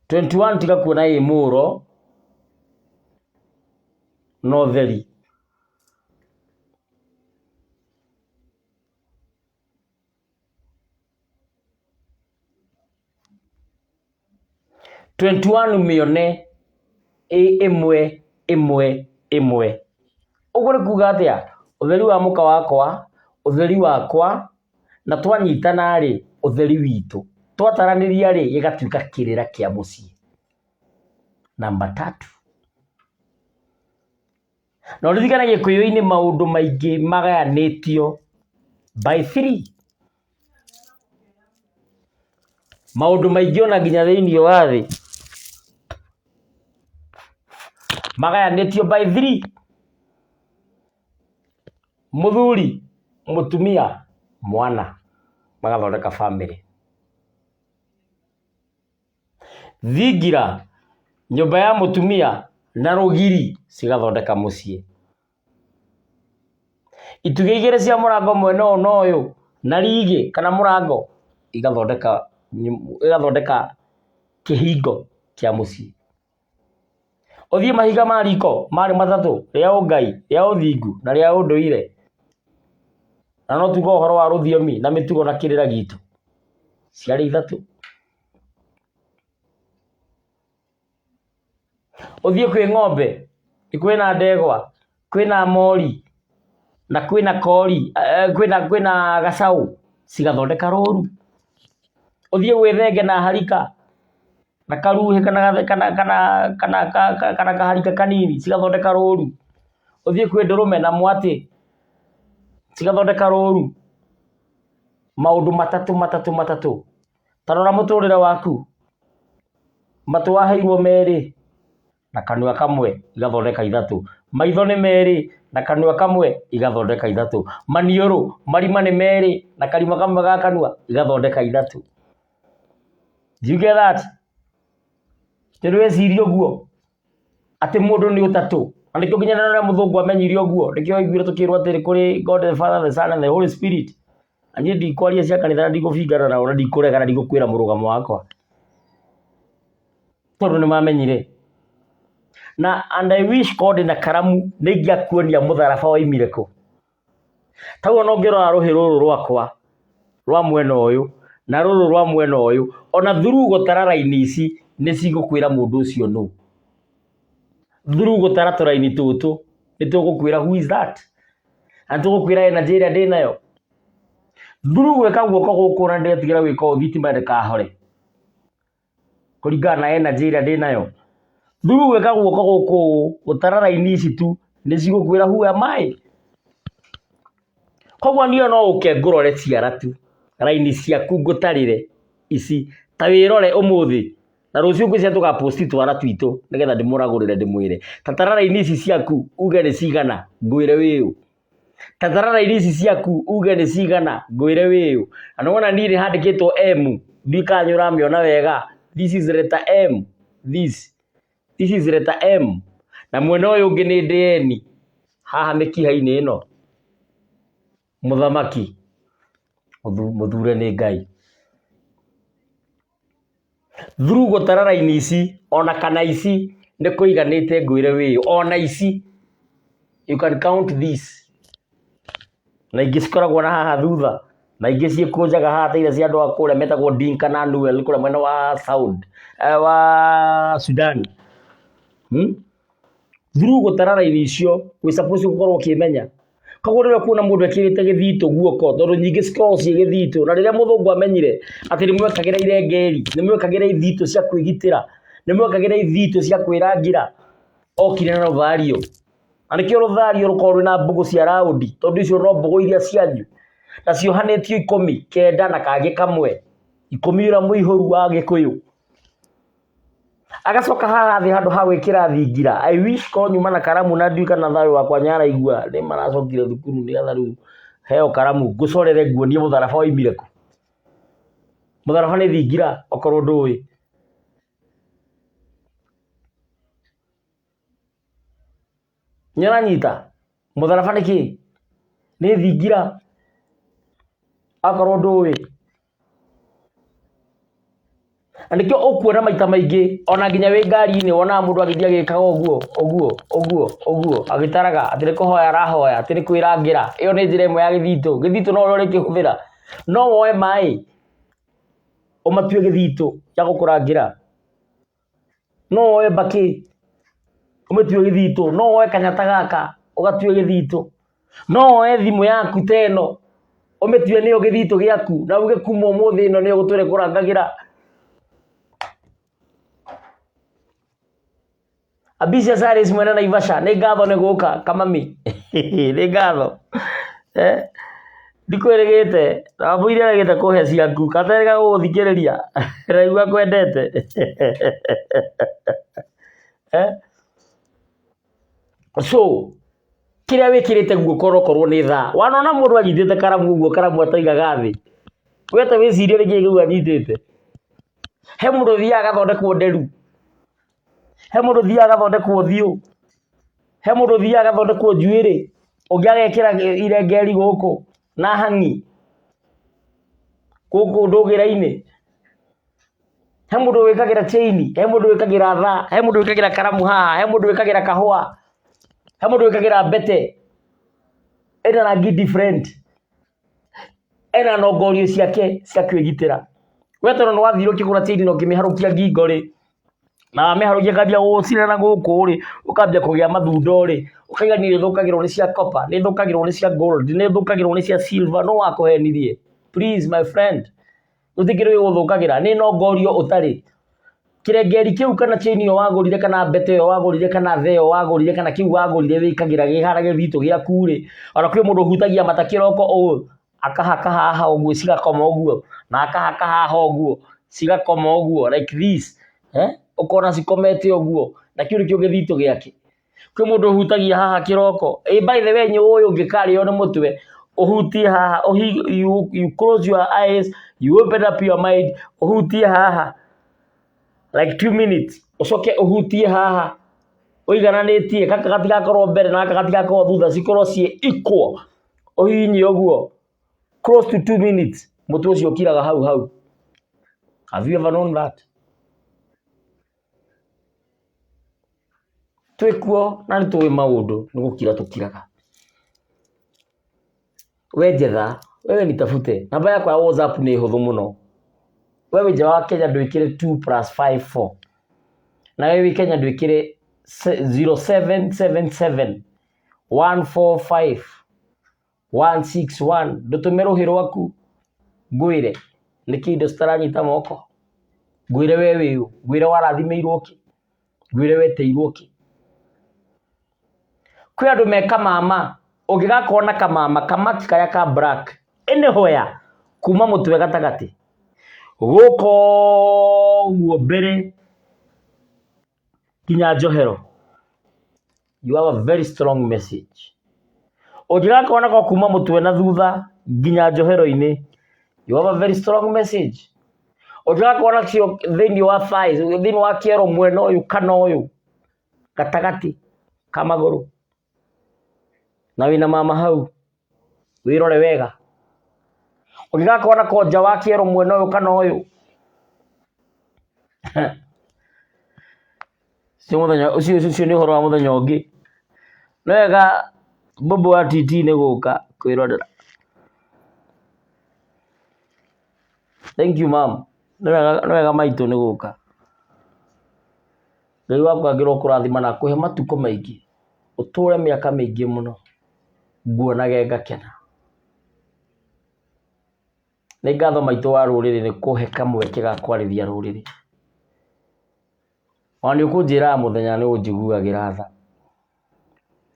21 tiga kuona ĩ mũro na ũtheri. 21 mĩone ĩ ĩmwe ĩmwe ĩmwe. Ũguo nĩ kuga atĩa? Ũtheri wa mũka wakwa, ũtheri wakwa, na twanyitana rĩ, ũtheri witũ. Twataranĩria rĩ, gĩgatuĩka kĩrĩra kĩa mũciĩ. Namba tatu. Na ũririkane gĩkũyũ-inĩ maũndũ maingĩ magayanĩtio by three. Maũndũ maingĩ ona nginya thĩiniĩ wa thĩ magayanĩtio by three. Mũthuri, mũtumia, mwana magathondeka bamĩrĩ. Thingira, nyũmba ya mũtumia na rũgiri cigathondeka mũciĩ. Itugĩ igĩrĩ cia mũrango mwena ũyũ na ũyũ na rigĩ kana mũrango igathondeka kĩhingo kĩa mũciĩ. Ũthiĩ mahiga ma riko marĩ matatũ, rĩa ũngai, rĩa ũthingu na rĩa ũndũire. Na no tuge ũhoro wa rũthiomi na mĩtugo na kĩrĩra gitũ, ciarĩ ithatũ. Ũthiĩ kwĩ ng'ombe, kwĩna ndegwa, kwĩna mori na kwĩna kori, kwĩna gacaũ, cigathondeka rũru. Ũthiĩ gwĩ thenge na harika na karuhĩ kana kaharika kanini cigathondeka rũru. Ũthiĩ kwĩ ndũrũme na mwatĩ cigathondeka rũru. Maũndũ matatũ matatũ matatũ. Ta rora mũtũrĩre waku, matũ waheirwo merĩ na kanua kamwe igathondeka ithatũ, maitho nĩ merĩ na kanua kamwe igathondeka ithatũ, maniũrũ marima nĩ merĩ na karima kamwe ga kanua igathondeka ithatũ. Do you get that? Nĩ weciria ũguo atĩ mũndũ nĩ ũtatũ na nĩkĩo nginya na mũthũngũ amenyire ũguo nĩkĩo waiguire tũkĩrwo atĩ kũrĩ God the Father, the Son and the Holy Spirit. Na niĩ ndikwaria cia kanitha na ndigũbingana nao na ndikũrega na ndigũkwĩra mũrũgamo wakwa tondũ nĩ mamenyire na and I wish korwo ndĩna karamu nĩ ingĩakuonia mũtharaba waimire kũ. Taguo ona ũngĩrora rũhĩ rũrũ rwakwa rwa mwena ũyũ na rũrũ rwa mwena ũyũ ona through gũtara raini ici nĩ cigũkwĩra mũndũ ũcio nũ. Through gũtara tũraini tũtũ nĩ tũgũkwĩra who is that na nĩ tũgũkwĩra energy ĩrĩa ndĩnayo. Through gwĩka guoko gũkũ na ndĩretigĩra gwĩka ũũ thitima ndĩkahore kũringana na energy ĩrĩa ndĩnayo. Through gwĩka guoko gũkũ ũũ gũtara raini ici tu nĩ cigũkwĩra who am I. Koguo niĩ no ũke ngũrore ciara tu, raini ciaku ngũtarĩre ici, ta wĩrore ũmũthĩ na rũciũ ngwĩciria tũga post twara twitũ nĩgetha ndĩmũragũrĩre ndĩmwĩre, ta tara raini ici ciaku uge nĩ cigana ngwĩre wĩ ũ. Ta tara raini ici ciaku uge nĩ cigana ngwĩre wĩyũ. Na nĩ wona niĩ nĩ handĩkĩtwo M, ndiũĩ kana nĩ ũramĩona wega. This is letter M, this. This is letter M. Na mwena ũyũ ũngĩ nĩ ndĩ N, haha mĩkiha-inĩ ĩno. Mũthamaki mũthure nĩ Ngai. Through gũtara raini ici ona kana ici nĩ kũiganĩte ngwĩre wĩyũ ona ici you can count this na ingĩ cikoragwo na haha thutha na ingĩ ciĩkũnjaga haha ta iria cia andũ a kũrĩa metagwo Dinka na Nuer kũrĩa mwena wa South wa Sudan. Through gũtara raini icio wĩ supposed gũkorwo ũkĩmenya. Koguo rĩrĩa ũkuona mũndũ ekĩrĩte gĩthitũ guoko, tondũ nyingĩ cikoragwo ciĩ gĩthitũ, na rĩrĩa mũthũngũ amenyire atĩ nĩ mwekagĩra irengeri, nĩ mwekagĩra ithitũ cia kwĩgitĩra, nĩ mwekagĩra ithitũ cia kwĩrangĩra, okire na rũthario. Na nĩkĩo rũthario rũkoragwo rwĩna mbũgũ cia raũndi, tondũ icio no mbũgũ iria cianyu, na ciohanĩtio ikũmi, kenda na kangĩ kamwe, ikũmi ũrĩa mũihũru wa gĩkũyũ. Agacoka haha thĩ handũ ha gwĩkĩra thingira, I wish korwo nyuma na karamu na ndiũĩ kana thayũ wakwa nĩ araigua, nĩ maracokire thukuru nĩgetha rĩu heo karamu ngũcorere nguonie mũtharaba waumire kũ. Mũtharaba nĩ thingira okorwo ndũĩ. Nĩ ũranyita? Mũtharaba nĩ kĩ? Nĩ thingira akorwo ndũĩ. Na nĩkĩo ũkuona maita maingĩ ona nginya wĩ ngari-inĩ wonaga mũndũ agĩthiĩ agĩkaga ũguo ũguo ũguo ũguo agĩtaraga atĩ nĩ kũhoya arahoya atĩ nĩ kwĩrangĩra. Ĩyo nĩ njĩra ĩmwe ya gĩthitũ. Gĩthitũ no ũrĩa ũrĩkĩhũthĩra. No woe maĩ ũmatue gĩthitũ gĩa gũkũrangĩra. No woe mbakĩ ũmĩtue gĩthitũ, no woe kanyata gaka ũgatue gĩthitũ, no woe thimũ yaku ta ĩno ũmĩtue nĩyo gĩthitũ gĩaku na uge kuma ũmũthĩ ĩno nĩyo ĩgũtũra ĩkũrangagĩra. Ambitious Alice mwene Naivasha, nĩ ngatho nĩ gũka kamami nĩ ngatho eh? Ndikwĩrĩgĩte na wambũi nĩaregete kũhe ciaku katerĩga gũgũthikĩrĩria ndaigua kwendete eh? So kĩrĩa wĩkĩrĩte guoko onokorwo nĩ thaa wanona mũndũ anyitĩte karamu ũguo karamu ataigaga thĩ we ta wĩcirie nĩkĩ kĩu anyitĩte. He mũndũ ũthiaga agathondekwo nderu, he mũndũ ũthiaga agathondekwo ũthiũ, he mũndũ ũthiaga agathondekwo njuĩrĩ, ũngĩ agekĩra irengeri gũkũ na hang'i gũkũ ndũgĩra-inĩ. He mũndũ wĩkagĩra chain, he mũndũ wĩkagĩra thaa, he mũndũ wĩkagĩra karamu haha, he mũndũ wĩkagĩra kahũa, he mũndũ wĩkagĩra mbete ĩna rangi different, ena nongorio ciake cia kwĩgitĩra. We tondũ nĩ wathire ũkĩgũra chain na ũkĩmĩharũkia ngingo rĩ, na wamĩharũkia ĩkambia gũgũcina na gũkũ rĩ, ũkambia kũgĩa mathundo rĩ, ũkauga niĩ thũkagĩrwo nĩ cia copper, nĩ thũkagĩrwo nĩ cia gold, nĩ thũkagĩrwo nĩ cia silver, nũ wakũhenirie? Please my friend, gũtirĩ kĩndũ gĩgũthũkagĩra, nĩ nongorio ũtarĩ. Kĩrengeri kĩu kana chain ĩyo wagũrire kana mbete ĩyo wagũrire kana thaa ĩyo wagũrire kana kĩu wagũrire wĩkagĩra kĩhana gĩthitũ gĩaku rĩ, ona kwĩ mũndũ ũhutagia mata kĩroko ũũ, akahaka haha ũguo cigakoma ũguo, na akahaka haha ũguo cigakoma ũguo like this eh, ũkona cikomete ũguo, na kĩu nĩkĩo gĩthitũ gĩake. Kwĩ mũndũ ũhutagia haha kĩroko, ĩ by the way nĩ ũĩ ũngĩkarĩo nĩ mũtwe, ũhutie haha, you close your eyes, you open up your mind, ũhutie haha like 2 minutes, ũcoke ũhutie haha ũigananĩtie, gaka gatigakorwo mbere na gaka gatigakorwo thutha, cikorwo ciĩ equal, ũhihinye ũguo close to 2 minutes, mũtwe ũcio ũkiraga hau hau. Have you ever known that? Twĩkuo na nĩ tũĩ maũndũ nĩ gũkira tũkiraga. We njetha, wewe nitafute. Namba yakwa ya WhatsApp nĩ hũthũ mũno. We wĩ nja wa Kenya ndwĩkĩre 2+54. Na we wĩ Kenya ndwĩkĩre 0777 145 161. Ndũtũme rũhĩ rwaku ngwĩre nĩkĩ indo citaranyita moko. Ngwĩre we wĩ ũ, ngwĩre warathimĩirwo kĩ, ngwĩre wetĩirwo kĩ. Kwĩ andũ me kamama, ũngĩgakorwo na kamama, kamaki karĩa ka black, anywhere kuma mũtwe gatagatĩ, gũka ũguo mbere nginya njohero, you have a very strong message. Ũngĩgakorwo nako kuma mũtwe na thutha nginya njohero-inĩ, you have a very strong message. Ũngĩgakorwo nakĩo thĩinĩ wa thighs, thĩinĩ wa kĩero mwena ũyũ kana ũyũ, gatagatĩ ka magũrũ, na wĩna mama hau, wĩrore wega. Ũngĩgakorwo nako nja wa kĩero mwena ũyũ kana ũyũ, ũcio mũthenya ũcio ũcio nĩ ũhoro wa mũthenya ũngĩ. Nĩ wega mbũmbũ wa TT nĩ gũka kwĩrorera. Thank you ma'am. Nĩ wega maitũ nĩ gũka. Ngai waku angĩrokũrathima na akũhe matukũ maingĩ, ũtũre mĩaka mĩingĩ mũno, nguonage ngakena. Nĩ ngatho maitũ wa rũrĩrĩ nĩ kũhe kamweke ga kwarĩria rũrĩrĩ. Ona nĩ ũkũnjĩraga mũthenya nĩ ũnjiguagĩra tha.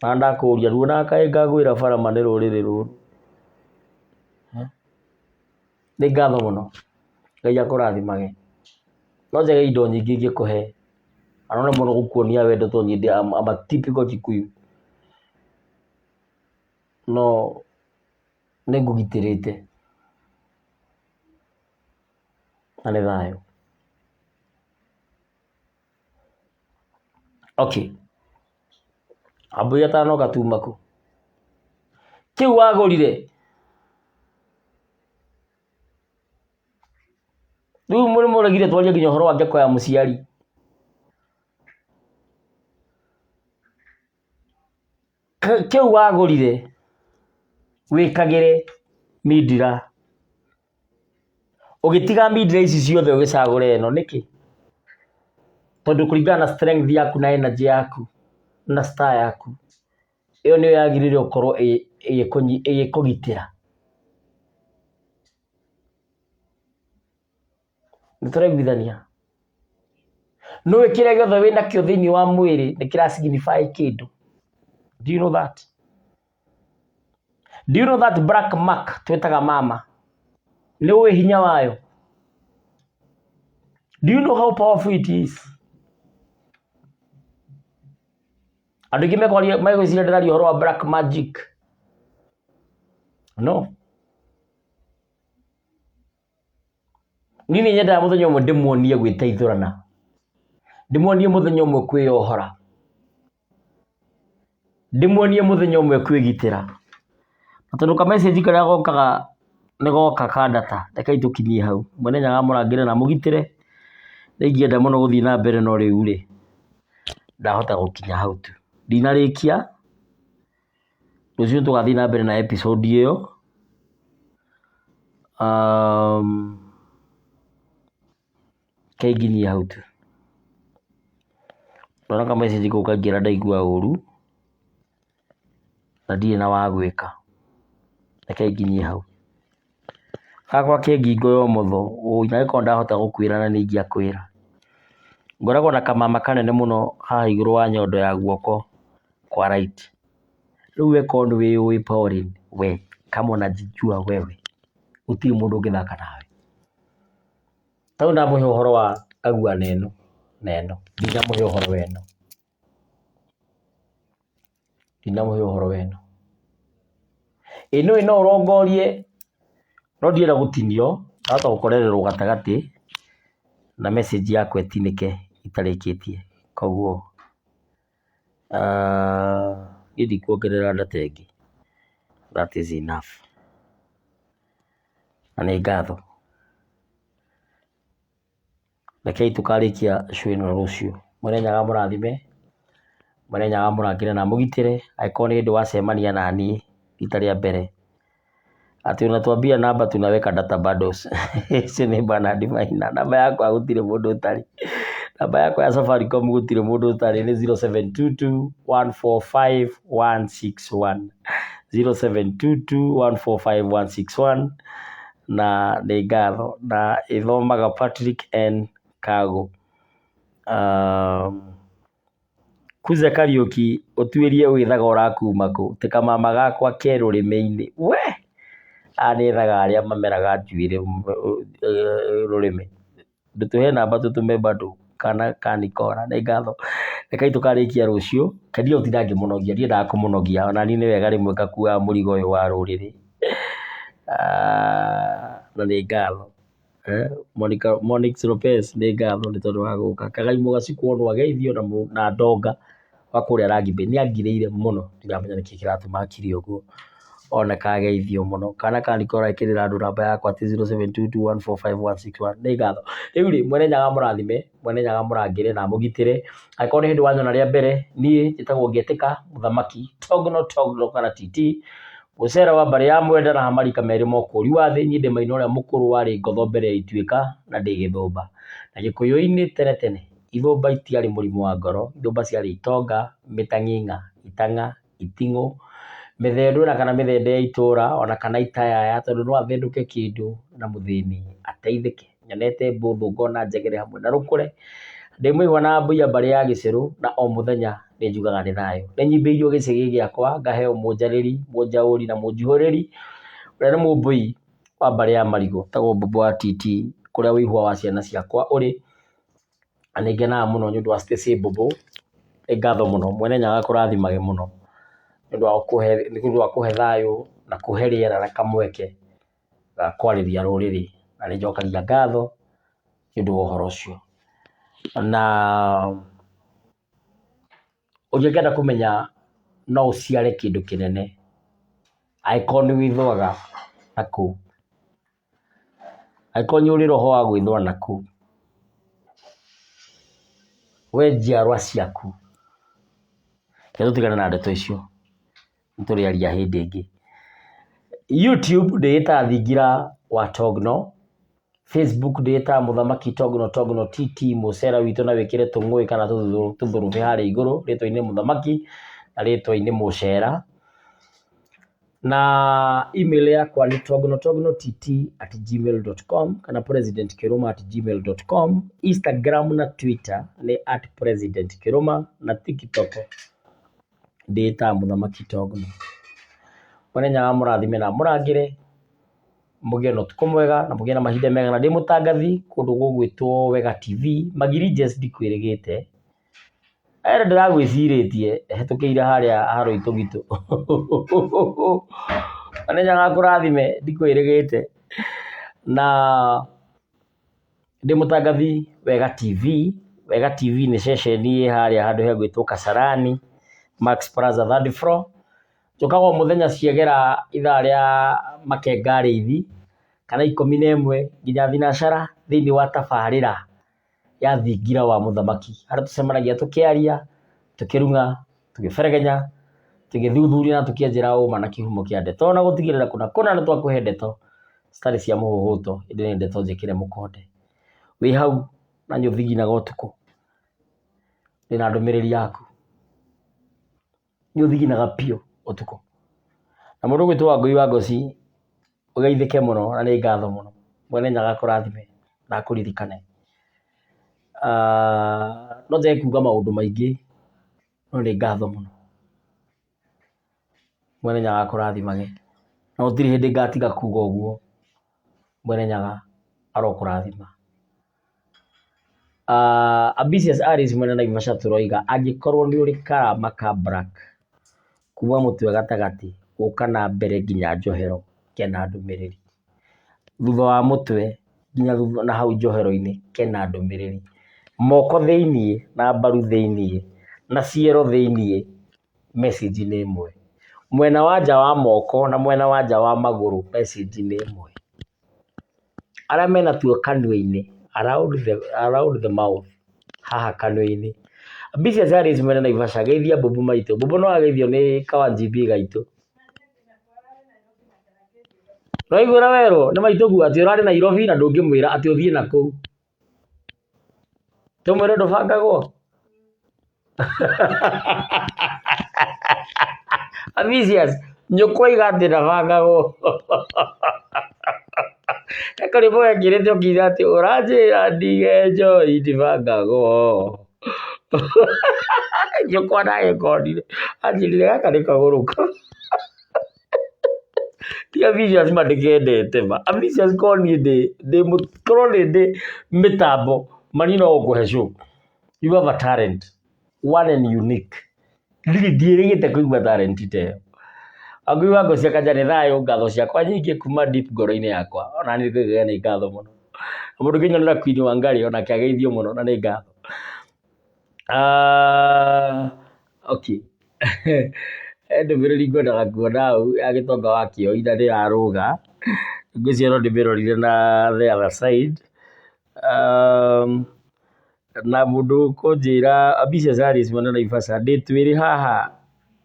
Na ndakũria nduonaga kaĩ ngagwĩra bara ma nĩ rũrĩrĩ rũrũ. Nĩ ngatho mũno. Ngai akũrathimage. No njage indo nyingĩ ingĩkũhe. Na no mũno gũkuonia wendo tondũ niĩ I'm a typical Kikuyu. No nĩ ngũgitĩrĩte. Na nĩ thayũ. Okay. Ambũi atanoka tuma kũ? Kĩu wagũrire? Rĩu nĩ mũregire twarie nginya ũhoro wa ngeko ya mũciari. Kĩu wagũrire wĩkagĩre mindira. Ũgĩtiga mindira ici ciothe ũgĩcagũra ĩno nĩkĩ? Tondũ kũringana na strength yaku na energy yaku na star yaku, ĩyo nĩyo yagĩrĩire gũkorwo ĩgĩkũgitĩra. Nĩ tũraiguithania? Nĩũĩ kĩrĩa gĩothe wĩnakĩo thĩinĩ wa mwĩrĩ nĩ kĩra signify kĩndũ. Do you know that? Do you know that black mark twĩtaga mama? Nĩ ũĩ hinya wayo? Do you know how powerful it is? Andũ aingĩ mekwaria megwĩciria ndĩraria ũhoro wa black magic. No. Niĩ nĩ nyendaga mũthenya ũmwe ndĩmuonie gwĩteithũrana, ndĩmuonie mũthenya ũmwe kwĩyohora, ndĩmuonie mũthenya ũmwe kwĩgitĩra. Na tondũ ka message karĩa gokaga nĩ goka ka data, rekei tũkinyie hau. Mwene Nyaga amũrangĩre na amũgitĩre. Nĩ ingĩenda mũno gũthiĩ na mbere no rĩu rĩ, ndahota gũkinya hau tu. Ndinarĩkia, rũciũ tũgathiĩ na mbere na episode ĩyo. Reke nginyie hau tu. Ndona ka message kau kaingĩra ndaigua ũru, na ndirĩ na wa gwĩka. Reke nginyie hau. Gakwa ke ngingo ya ũmotho, ũi nawe korwo ndahota gũkwĩra na nĩ ingĩakwĩra. Ngoragwo na kamama kanene mũno haha igũrũ wa nyondo ya guoko kwa right. Rĩu we korwo nĩ wĩyũĩ Pauline, we kama unajijua wewe, gũtirĩ mũndũ ũngĩthaka nawe. Ta rĩu ndamũhe ũhoro wa kagua na ĩno na ĩno, ndinamũhe ũhoro wa ĩno, ndinamũhe ũhoro wa ĩno. Ĩ nĩũĩ no ũrongorie, no ndirenda gũtinio, ndahota gũkorererwo gatagatĩ na message yakwa ĩtinĩke itarĩkĩtie, koguo niĩ ndikuongerera data ĩngĩ, that is enough. Na nĩ ngatho. Rekei tũkarĩkia show ĩno rũciũ. Mwene Nyaga amũrathime, Mwene Nyaga amũrangĩre na amũgitĩre, angĩkorwo nĩ hĩndĩ wacemania naniĩ rita rĩa mbere, atĩ unatuambia namba tunaweka data bundles. Ũcio nĩ Bernard Maina. Namba yakwa gũtirĩ mũndũ ũtarĩ. Namba yakwa ya Safaricom gũtirĩ mũndũ ũtarĩ nĩ 0722 145 161. 0722 145 161 na nĩ ngatho na ĩthomaga Patrick N Kago. Kuze Kariũki ũtuĩrie wĩthaga ũrakuma kũ tĩ kamama gakwa ke rũrĩmĩ-inĩ we aya nĩ ethaga arĩa mameraga njuĩrĩ rũrĩmĩ ndũtũhe namba tũtũme bado Kana ka Nikora, nĩ ngatho. Rekei tũkarĩkia rũciũ, kendia gũtinda ngĩmũnogia, ndiendaga kũmũnogia, ona niĩ nĩ wega rĩmwe ngakuaga mũrigo ũyũ wa rũrĩrĩ. Na nĩ ngatho. Monica, Monix Lopez nĩ ngatho nĩ tondũ wa gũka. Kagaimũ gacikwo no ageithio na ndonga wa kũrĩa Rugby nĩ angirĩire mũno, ndiramenya nĩkĩ kĩratũma akire ũguo. Ona kageithio mũno. Kana ka Nicola ĩkĩrĩra andũ namba yakwa atĩ 0722145161. Nĩ ngatho. Rĩu rĩ, Mwene Nyaga amũrathime, Mwene Nyaga amũrangĩre na amũgitĩre. Angĩkorwo nĩ hĩndĩ wanyona rĩa mbere, niĩ njĩtagwo Ngĩtĩka Mũthamaki Togno Togno kana TT. Mũcere wa mbarĩ ya Mwenda na Hamarika merĩ mokũri wa thĩ, niĩ ndĩ maina ũrĩa mũkũrũ warĩ ngotho mbere ya ituĩka na ndĩ gĩthũmba. Na gĩkũyũ-inĩ tene tene, ithũmba itiarĩ mũrimũ wa ngoro, ithũmba ciarĩ itonga, mĩtang'ing'a, itang'a, iting'ũ, mĩthendũ ona kana mĩthende ya itũra ona kana itayaya tondũ no athendũke kĩndũ na mũthĩni ateithĩke. Nyonete mbũthũ ngona njegere hamwe na rũkũre, ndĩ mũihwa na mbũi a mbarĩ ya gĩcũrũ na o mũthenya nĩ njugaga nĩ thayũ. Nĩ nyimbĩirio gĩcĩgĩ gĩakwa ngaheo mũnjarĩri, mũnjaũri na mũnjihũrĩri, ũrĩa nĩ mũmbũi wa mbarĩ ya marigũ, etagwo Mbũmbũ wa TT, kũrĩa ũihwa wa ciana ciakwa ũrĩ. Na nĩ ngenaga mũno nĩ ũndũ wa Stacy Mbũmbũ, nĩ ngatho mũno, Mwene Nyaga akũrathimage mũno nĩ ũndũ wa kũhe thayũ na kũhe rĩera na kamweke ga kwarĩria rũrĩrĩ, na nĩ njokagia ngatho nĩ ũndũ wa ũhoro ũcio. Na ũngĩkenda kũmenya no ũciare kĩndũ kĩnene angĩkorwo nĩ wĩthũaga na kũu, angĩkorwo nĩ ũrĩ roho wa gwĩthũa na kũu, we njiarwa ciaku, reke tũtigane na ndeto icio, nĩ tũrĩaria hĩndĩ ĩngĩ. YouTube ndĩĩtaga Thingira wa Togno, Facebook ndĩĩtaga Mũthamaki Togno Togno TT mũcera witũ na wĩkĩre tũng'ũĩ kana tũthũrũbĩ harĩa igũrũ rĩtwa-inĩ Mũthamaki na rĩtwa-inĩ mũcera. Na email yakwa nĩ tognotognott@gmail.com kana presidentkiruma@gmail.com. Instagram na Twitter nĩ @presidentkiruma na TikTok ndĩĩtaga Mũthamaki Togno. Mwene Nyaga amũrathime na amũrangĩre, mũgĩe na ũtukũ mwega na mũgĩe na mahinda mega na ndĩ mũtangathi kũndũ gũgwĩtwo Wega TV, Magirinjes ndikwĩrĩgĩte. Ere ndĩragwĩcirĩtie hetũkĩire harĩa haroitũgitũ. Mwene Nyaga akũrathime ndikwĩrĩgĩte. Na ndĩ mũtangathi Wega TV. Wega TV nĩ ceceni ĩ harĩa handũ hegwĩtwo Kasarani, Max Plaza third floor. Njũkaga o mũthenya ciagera ithaa rĩa makenga rĩithi kana 11 nginya thinacara thĩinĩ wa tabarĩra ya thingira wa mũthamaki, harĩa tũcemanagia tũkĩaria, tũkĩrung'a, tũgĩberegenya, tũgĩthuthuria na tũkĩenjera ũma na kĩhumo kĩa ndeto na gũtigĩrĩra kũna kũna nĩ twakũhe ndeto citarĩ cia mũhũhũto ĩndĩ nĩ ndeto njĩkĩre mũkonde. Wĩ hau na nĩ ũthiginaga ũtukũ, ndĩna ndũmĩrĩri yaku. Nĩ ũthiginaga biũ ũtukũ. Na mũndũ ũgwĩtwo Wangũi wa Ngoci, ũgeithĩke mũno na nĩ ngatho mũno. Mwene Nyaga akũrathime na akũririkane. No njage kuga maũndũ maingĩ, no nĩ ngatho mũno. Mwene Nyaga akũrathimage. Na gũtirĩ hĩndĩ ngatiga kuga ũguo, Mwene Nyaga arokũrathima. Ambitious Alice mwena Naivasha tũroiga angĩkorwo nĩ ũrĩ karama ka black kuma mũtwe gatagatĩ gũka na mbere nginya njohero kena ndũmĩrĩri. Thutha wa mũtwe nginya na hau njohero-inĩ kena ndũmĩrĩri. Moko thĩiniĩ na mbaru thĩiniĩ na ciero thĩiniĩ message nĩ ĩmwe. Mwena wa nja wa moko na mwena wa nja wa magũrũ message nĩ ĩmwe. Arĩa mena tuo kanua-inĩ around the mouth haha kanua-inĩ. Mbia cia Alice mwena Naivasha geithia mbũmbũ maitũ. Mbũmbũ no ageithio nĩ kawanjimbi gaitũ. Nĩwaigua ũrĩa werwo nĩ maitũguo atĩ ũrarĩ Nairobi na ndũngĩmwĩra atĩ ũthiĩ nakũu. Tũmwĩre ndũbangagwo? Ambitious, nyũkwa oiga atĩ ndabangagwo. He karwĩmbo gekĩrĩte ũkiuga atĩ ũranjĩra ndige njohi ndibangagwo. Nyũkwa ndagĩkonire, anjĩrire gaka nĩ kagũrũka. Ti Ambitious ma ndĩkendete ma. Ambitious korwo niĩ ndĩ, korwo nĩ ndĩ mĩtambo, ma niĩ no gũkũhe show. You have a talent. One and unique. Ndirĩ ndiĩrĩgĩte kũigua talent ta ĩyo. Wangũi wa ngo cia Kanja nĩ thayũ, ngatho ciakwa nyingĩ kuma deep ngoro-inĩ yakwa. Ona niĩ ngũigaga nĩ ngatho mũno. Na mũndũ ũngĩnyonera Queen Wangari onake ageithio mũno na nĩ ngatho. Okay. He ndũmĩrĩri ngwendaga kuona hau ya gĩtonga wa kĩoi na nĩ yarũga. Ngwĩciria no ndĩmĩrorire na the other side. Na mũndũ ũkũnjĩra Ambitious Alice mwena Naivasha ndĩ twĩrĩ haha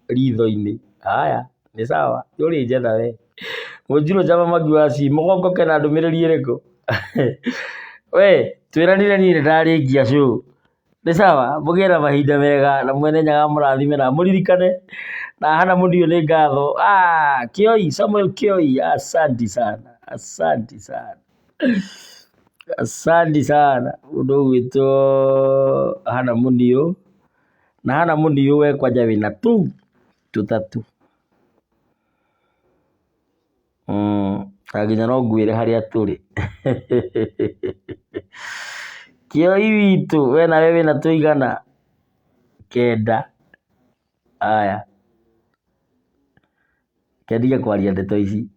ritho-inĩ. Haya, nĩ sawa, nĩ ũrĩnjetha we. Mũnjirũ Jama Mwangi wa C, mũgongo kena ndũmĩrĩri ĩrĩkũ? We, twĩranire niĩ nĩ ndarĩkia show. Nĩ sawa, mũgĩe na mahinda mega na mwene Nyaga amũrathime na amũririkane. Na hana mũndiũ nĩ ngatho. Ah, Kĩoi, Samuel Kĩoi, asanti sana, asanti sana. Asanti sana mũndũ ũgwĩtwo Hannah Muniu, na Hannah Muniu we kwanja wĩna tũu tũtatũ. Na nginya no ngwĩre harĩa tũrĩ. Kĩoi witũ we nawe wĩna tũigana? Kenda. Aya. Reke ndige kwaria ndeto ici.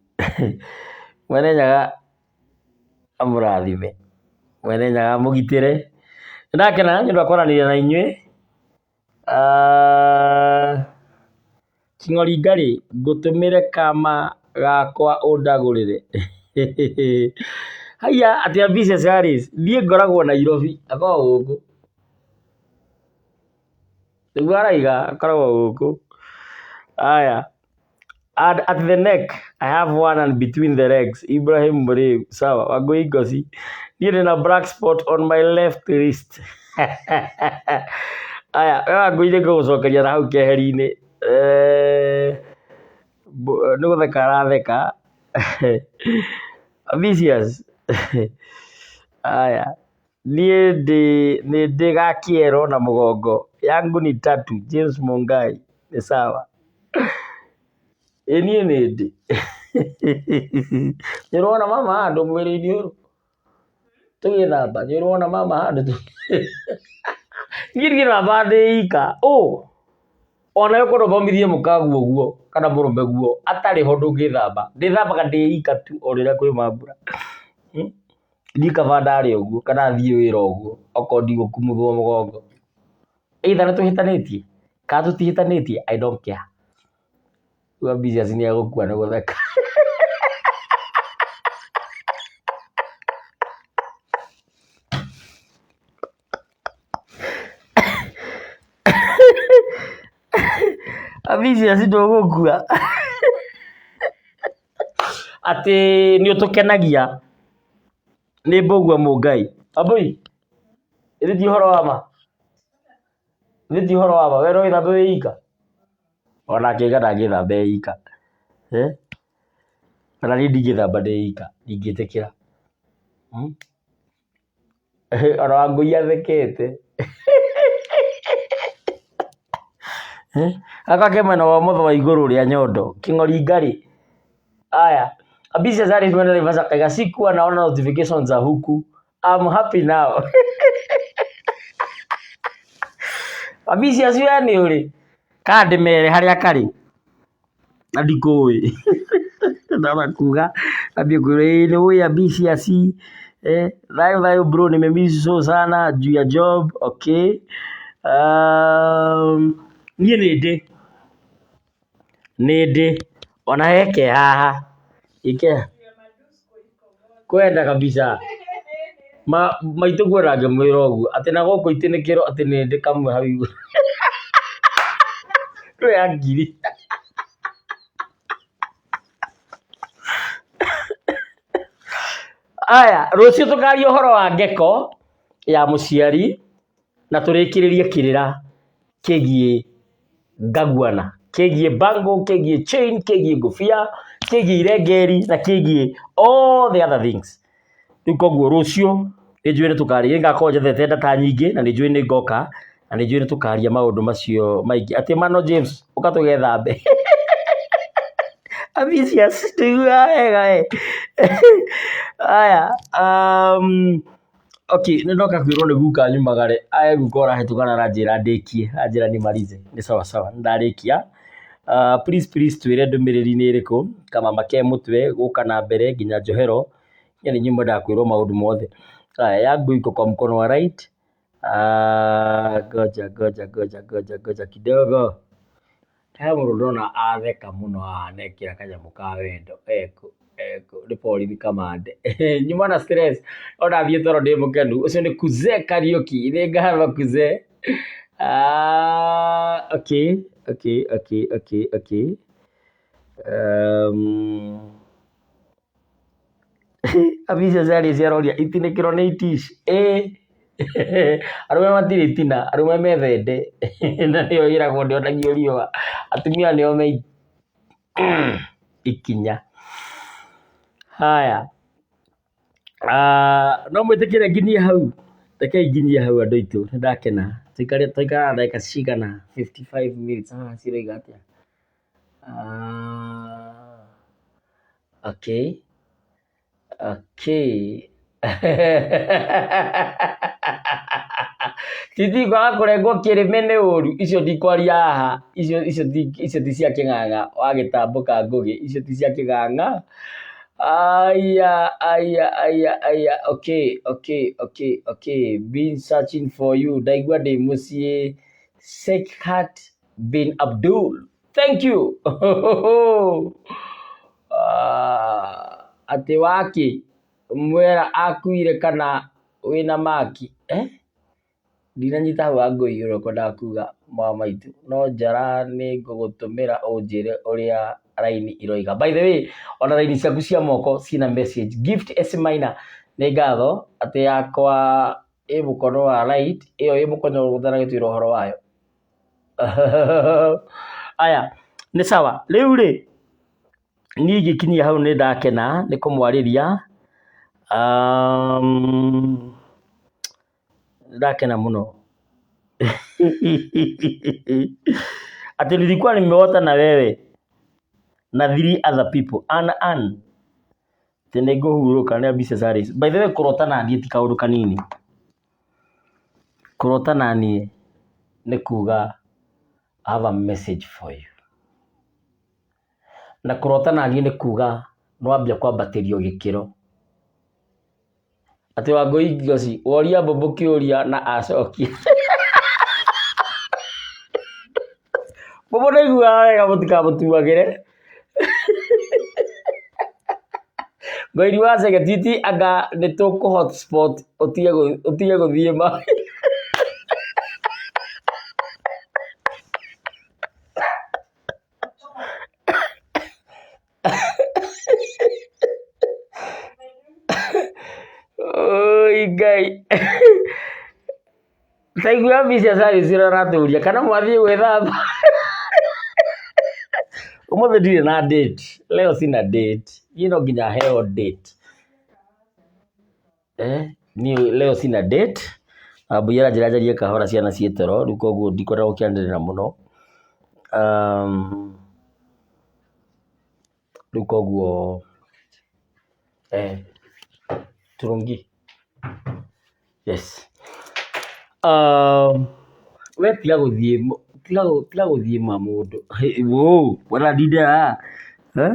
Mwene Nyaga amũrathime, Mwene Nyaga amũgitĩre. Nĩ ndakena nĩ ũndũ wa kwaranĩria na inyuĩ. Kĩng'ori Ngarĩ, ngũtũmĩre kama gakwa ũndagũrĩre. Haiya atĩ Ambitious Harris, niĩ ngoragwo Nairobi, akoragwo gũkũ. Nĩguo araiga akoragwo gũkũ. Aya. And at the neck, I have one and between the legs. Ibrahim Muriu. Sawa, Wangui Ngoci. Niĩ ndĩna black spot on my left wrist. Aya, we Wangui nĩ ngũgũcokeria na hau keheri-inĩ. Eh, nĩ gũtheka aratheka. Ambitious. Aya. Niĩ ndĩ nĩ ndĩ gakĩero na mũgongo. Yangu ni tatu. James Mungai. Nĩ sawa. Ĩ niĩ nĩ ndĩ. Nĩ ũrona mama handũ mwĩrĩ-inĩ ũyũ? Tũgĩthamba nĩ ũrona mama handũ? Niĩ ndiramba ndĩ ika. Ũ onawe korwo ũthomithie mũkaguo ũguo kana mũrũme guo atarĩ ho ndũngĩthamba. Ndĩthambaga ndĩ ika tu o rĩrĩa kwĩ mambura. Niĩ kaba ndarĩa ũguo kana thiĩ wĩra ũguo okorwo ndigũkumuthwo mũgongo. Either nĩ tũhĩtanĩtie kana tũtihĩtanĩtie I don't care. Rĩu Ambitious nĩ egũkua nĩ gũtheka. Ambitious ndũgũkua. Atĩ nĩ ũtũkenagia nĩ mbũgua mũngai. Wambũi, ĩthĩ ti ũhoro wa ma? Ĩthĩ ti ũhoro wa ma? We no wĩthambe wĩ ika? Onake auga ndangĩthamba e ika. Ona niĩ ndingĩthamba ndĩ ika, ndingĩtĩkĩra. Ona Wangũi athekete. Gaka ke mwena wa ũmotho wa igũrũ rĩa nyondo, kĩng'ori ngarĩ. Aya, Ambitious Harris mwena Naivasha akauga sikuwa naona notifications za huku. I'm happy now. Ambitious we nĩ ũrĩ? Kana ndĩmere harĩa karĩ? Na ndikũĩ. Ndamba kuga ambie kwĩrwo ĩĩ nĩ ũĩ Ambitious eh, thayũ thayũ bro nimemiss so sana juu ya job okay. Niĩ nĩ ndĩ nĩ ndĩ ona he ke haha ike kwenda kabisa ma maitũ kuona ngĩmwĩra ũguo atĩ na gũkũ itĩnĩkĩro atĩ nĩ ndĩ kamwe hau igũrũ ndũrĩ ya ngiri aya rũciũ tũkaria ũhoro wa ngeko ya mũciari na tũrĩkĩrĩrie kĩrĩra kĩgiĩ ngaguana kĩgiĩ bangle kĩgiĩ chain kĩgiĩ ngũbia kĩgiĩ irengeri na kĩgiĩ all the other things rĩu koguo rũciũ nĩ njũĩ nĩ tũkaria nĩ ngakorwo njethete data nyingĩ na nĩ njũĩ nĩ ngoka na nĩ njũĩ nĩ tũkaria maũndũ macio maingĩ atĩ Mano James ũka tũgethambe Ambitious ndũiguaga wega we aya um, Okay, nĩ ndoka kwĩrwo nĩ guka nyumagare. Aya guka ũrahĩtũka na aranjĩra ndĩkie, aranjĩra nimalize. Nĩ sawa sawa, nĩ ndarĩkia. Please please twĩre ndũmĩrĩri nĩ ĩrĩkũ, kamama ke mũtwe gũka na mbere nginya njohero. Inyuĩ nĩ inyuĩ mwendaga kwĩrwo maũndũ mothe. Haya, yangu iko kwa mkono wa right. Ngoja ngoja ngoja ngoja ngoja kidogo. He mũndũ ndona atheka mũno haha na ekĩra kanyamũ ka wendo ekũ ekũ nĩ borithi kamande. Nyuma na stress no ndathiĩ toro ndĩ mũkenu. Ũcio nĩ Kuze Kariũki, nĩ ngatho Kuze. Okay okay okay okay okay. Abisi ciarĩ ciaroria itinĩkĩro nĩ itici ĩĩ arũme matirĩ itina arũme me thende na nĩyo ĩragwo ndĩonagio riũa atumia nĩo me ikinya. Haya, no mwĩtĩkĩre nginyie hau? Rekei nginyie hau andũ aitũ, nĩ ndakena. Twaikara ndagĩka cigana? 55 minutes haha ciroiga atĩa? Okay okay Titi kwaga kũrengwo kĩrĩmĩ nĩ ũru, icio ndikwaria haha, icio icio ti icio ti cia kĩng'ang'a wagĩtambũka ngũgĩ, icio ti cia kĩng'ang'a. Aya aya aya aya okay okay okay okay been searching for you ndaigua ndĩ mũciĩ Sheikhat bin Abdul thank you. Atĩ wakĩ mwera akuire kana wĩna maki eh? Ndinanyita hau Wangũi ũrĩa ũkwendaga kuga mwa maitũ no njara nĩ ngũgũtũmĩra ũnjĩre ũrĩa raini iroiga. By the way ona raini ciaku cia moko ciĩna message. Gift S minor nĩ ngatho atĩ yakwa ĩ mũkono wa right ĩyo ĩ mũkono ũtanagĩtwĩra ũhoro wayo. Aya nĩ sawa rĩu rĩ niĩ ingĩkinyia hau nĩ ndakena nĩ kũmwarĩria. Nĩ ndakena mũno. Atĩ nilikuwa nimeota na wewe na three other people an an atĩ nĩ ngũhurũka nĩ ambitious Alice. By the way kũrota na niĩ ti kaũndũ kanini. Kũrota na niĩ nĩ kuga I have a message for you. Na kũrota na niĩ nĩ kuga nĩ wambia kwambatĩrio gĩkĩro. Atĩ Wangũi Ngoci woria mbũmbũ kĩũria na acokia. Mbũmbũ ndaiguaga wega mũtikamũtuagĩre. Ngoiri wa Chege titi anga nĩ tũkũ hotspot ũtige gũthiĩ ma. Oi Ngai. Taigua mbica Charles ũrĩa ũratũria kana mwathiĩ gwĩthamba. Ũmũthĩ ndirĩ na date. Leo sina date. Niĩ no nginya heo date. Eh, niĩ leo sina date. Wambui aranjĩra njarie kahora ciana ciĩ toro, rĩu koguo ndikwenda gũkĩanĩrĩra mũno. Rĩu koguo turungi yes. We tiga gũthiĩ tiga gũthiĩ ma mũndũ, wona ndinde haha eh?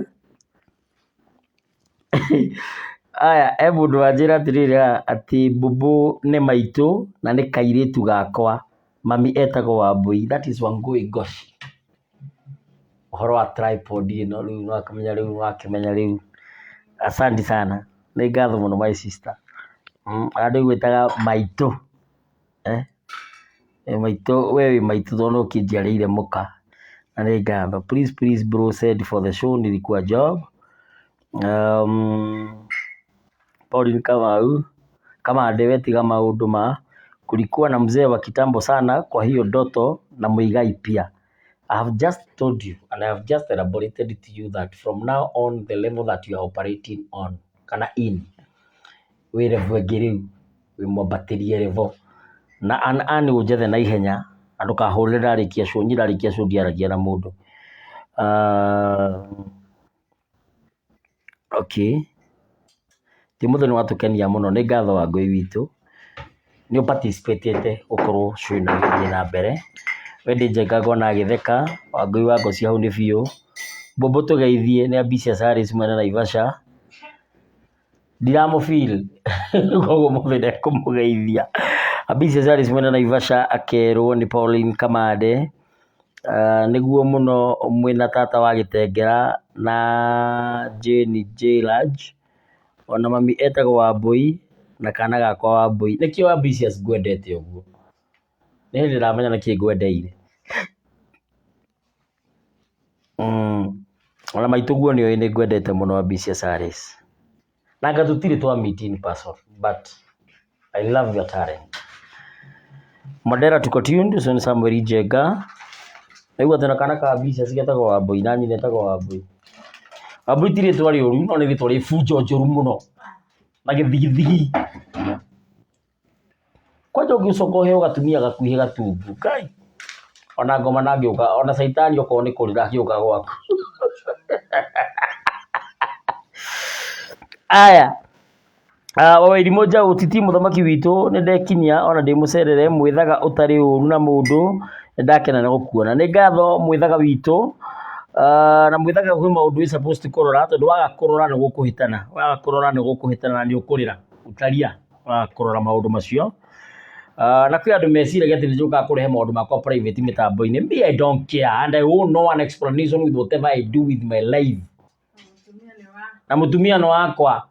Aya, he mũndũ wanjĩra atĩrĩrĩ haha atĩ mbũmbũ nĩ maitũ na nĩ kairĩtu gakwa, mami etagwo Wambui, that is Wangui Ngoci. Ũhoro wa tripod ĩno rĩu nĩwakĩmenya rĩu nĩwakĩmenya rĩu, asanti sana, nĩ ngatho mũno my sister. Ona ndĩgwĩtaga maitũ, eh, maitũ we wĩ maitũ tondũ nĩ ũkĩnjiarĩire mũka, na nĩ ngatho. Please please bro send for the show nilikuwa job. Pauline Kamau, Kamande we tiga maũndũ ma kulikuwa na mzee wa kitambo sana kwa hiyo ndoto na Muigai pia. I have just told you and I have just elaborated to you that from now on the level that you are operating on kana in wĩ level ĩngĩ rĩu wĩ mwambatĩrie level na an an ũnjethe na ihenya na ndũkahũrĩre ndarĩkia show niĩ ndarĩkia show ndiaragia na mũndũ. Okay, ti mũthĩ nĩ watũkenia mũno nĩ ngatho Wangũi witũ. Nĩ ũ participate gũkorwo show ĩno ĩgĩthiĩ na mbere. Wendy Njenga ngona agĩtheka, Wangũi wa Ngoci hau nĩ biũ. Mbũmbũ tũgeithie nĩ Ambitious Harris mwena Naivasha. Ndiramũ feel koguo mũthĩ ndekũmũgeithia. Ambitious Harris mwena Naivasha akerwo nĩ Pauline Kamande. Nĩguo mũno mwĩna tata wa Gĩtengera na Jane J Large. Ona mami etagwo Wambũi na kana gakwa Wambũi. Nĩkĩo Ambitious ngwendete ũguo. Nĩ hĩndĩ ndamenya nĩkĩ ngwendeire. Ona maitũguo nĩoĩ nĩ ngwendete mũno Ambitious Harris. Na anga tũtirĩ twa meet in person but I love your talent. Mandera tuko tuned, ũcio nĩ Samuel Njenga. Naigua atĩ na kana ka Ambitious getagwo Wambũi na nyina etagwo Wambũi. Wambũi ti rĩtwa rĩũru no nĩ rĩtwa rĩ bunjo njũru mũno na gĩthigithigi. Kwanja ũngĩcoka ũheo gatumia gakuhĩ gatungu, Ngai, ona ngoma ndangĩũka, ona caitani okorwo nĩ kũrĩ ndangĩũka gwaku. Aya, Wairimu Njaũ Titi mũthamaki witũ nĩ ndekinyia ona ndĩ mũcerere mwĩthaga ũtarĩ ũru na mũndũ nĩ ndakena nĩ gũkuona. Nĩ ngatho mwĩthaga witũ na mwĩthaga kwĩ maũndũ wĩ supposed kũrora tondũ waga kũrora nĩ gũkũhĩtana, waga kũrora nĩ gũkũhĩtana na nĩ ũkũrĩra ũtaria. Kũrora maũndũ macio. Na kwĩ andũ meciragia atĩ nĩ njũkaga kũrehe maũndũ makwa private mĩtambo-inĩ. Me I don't care and I owe no one explanation with whatever I do with my life. Na mũtumia nĩ wakwa,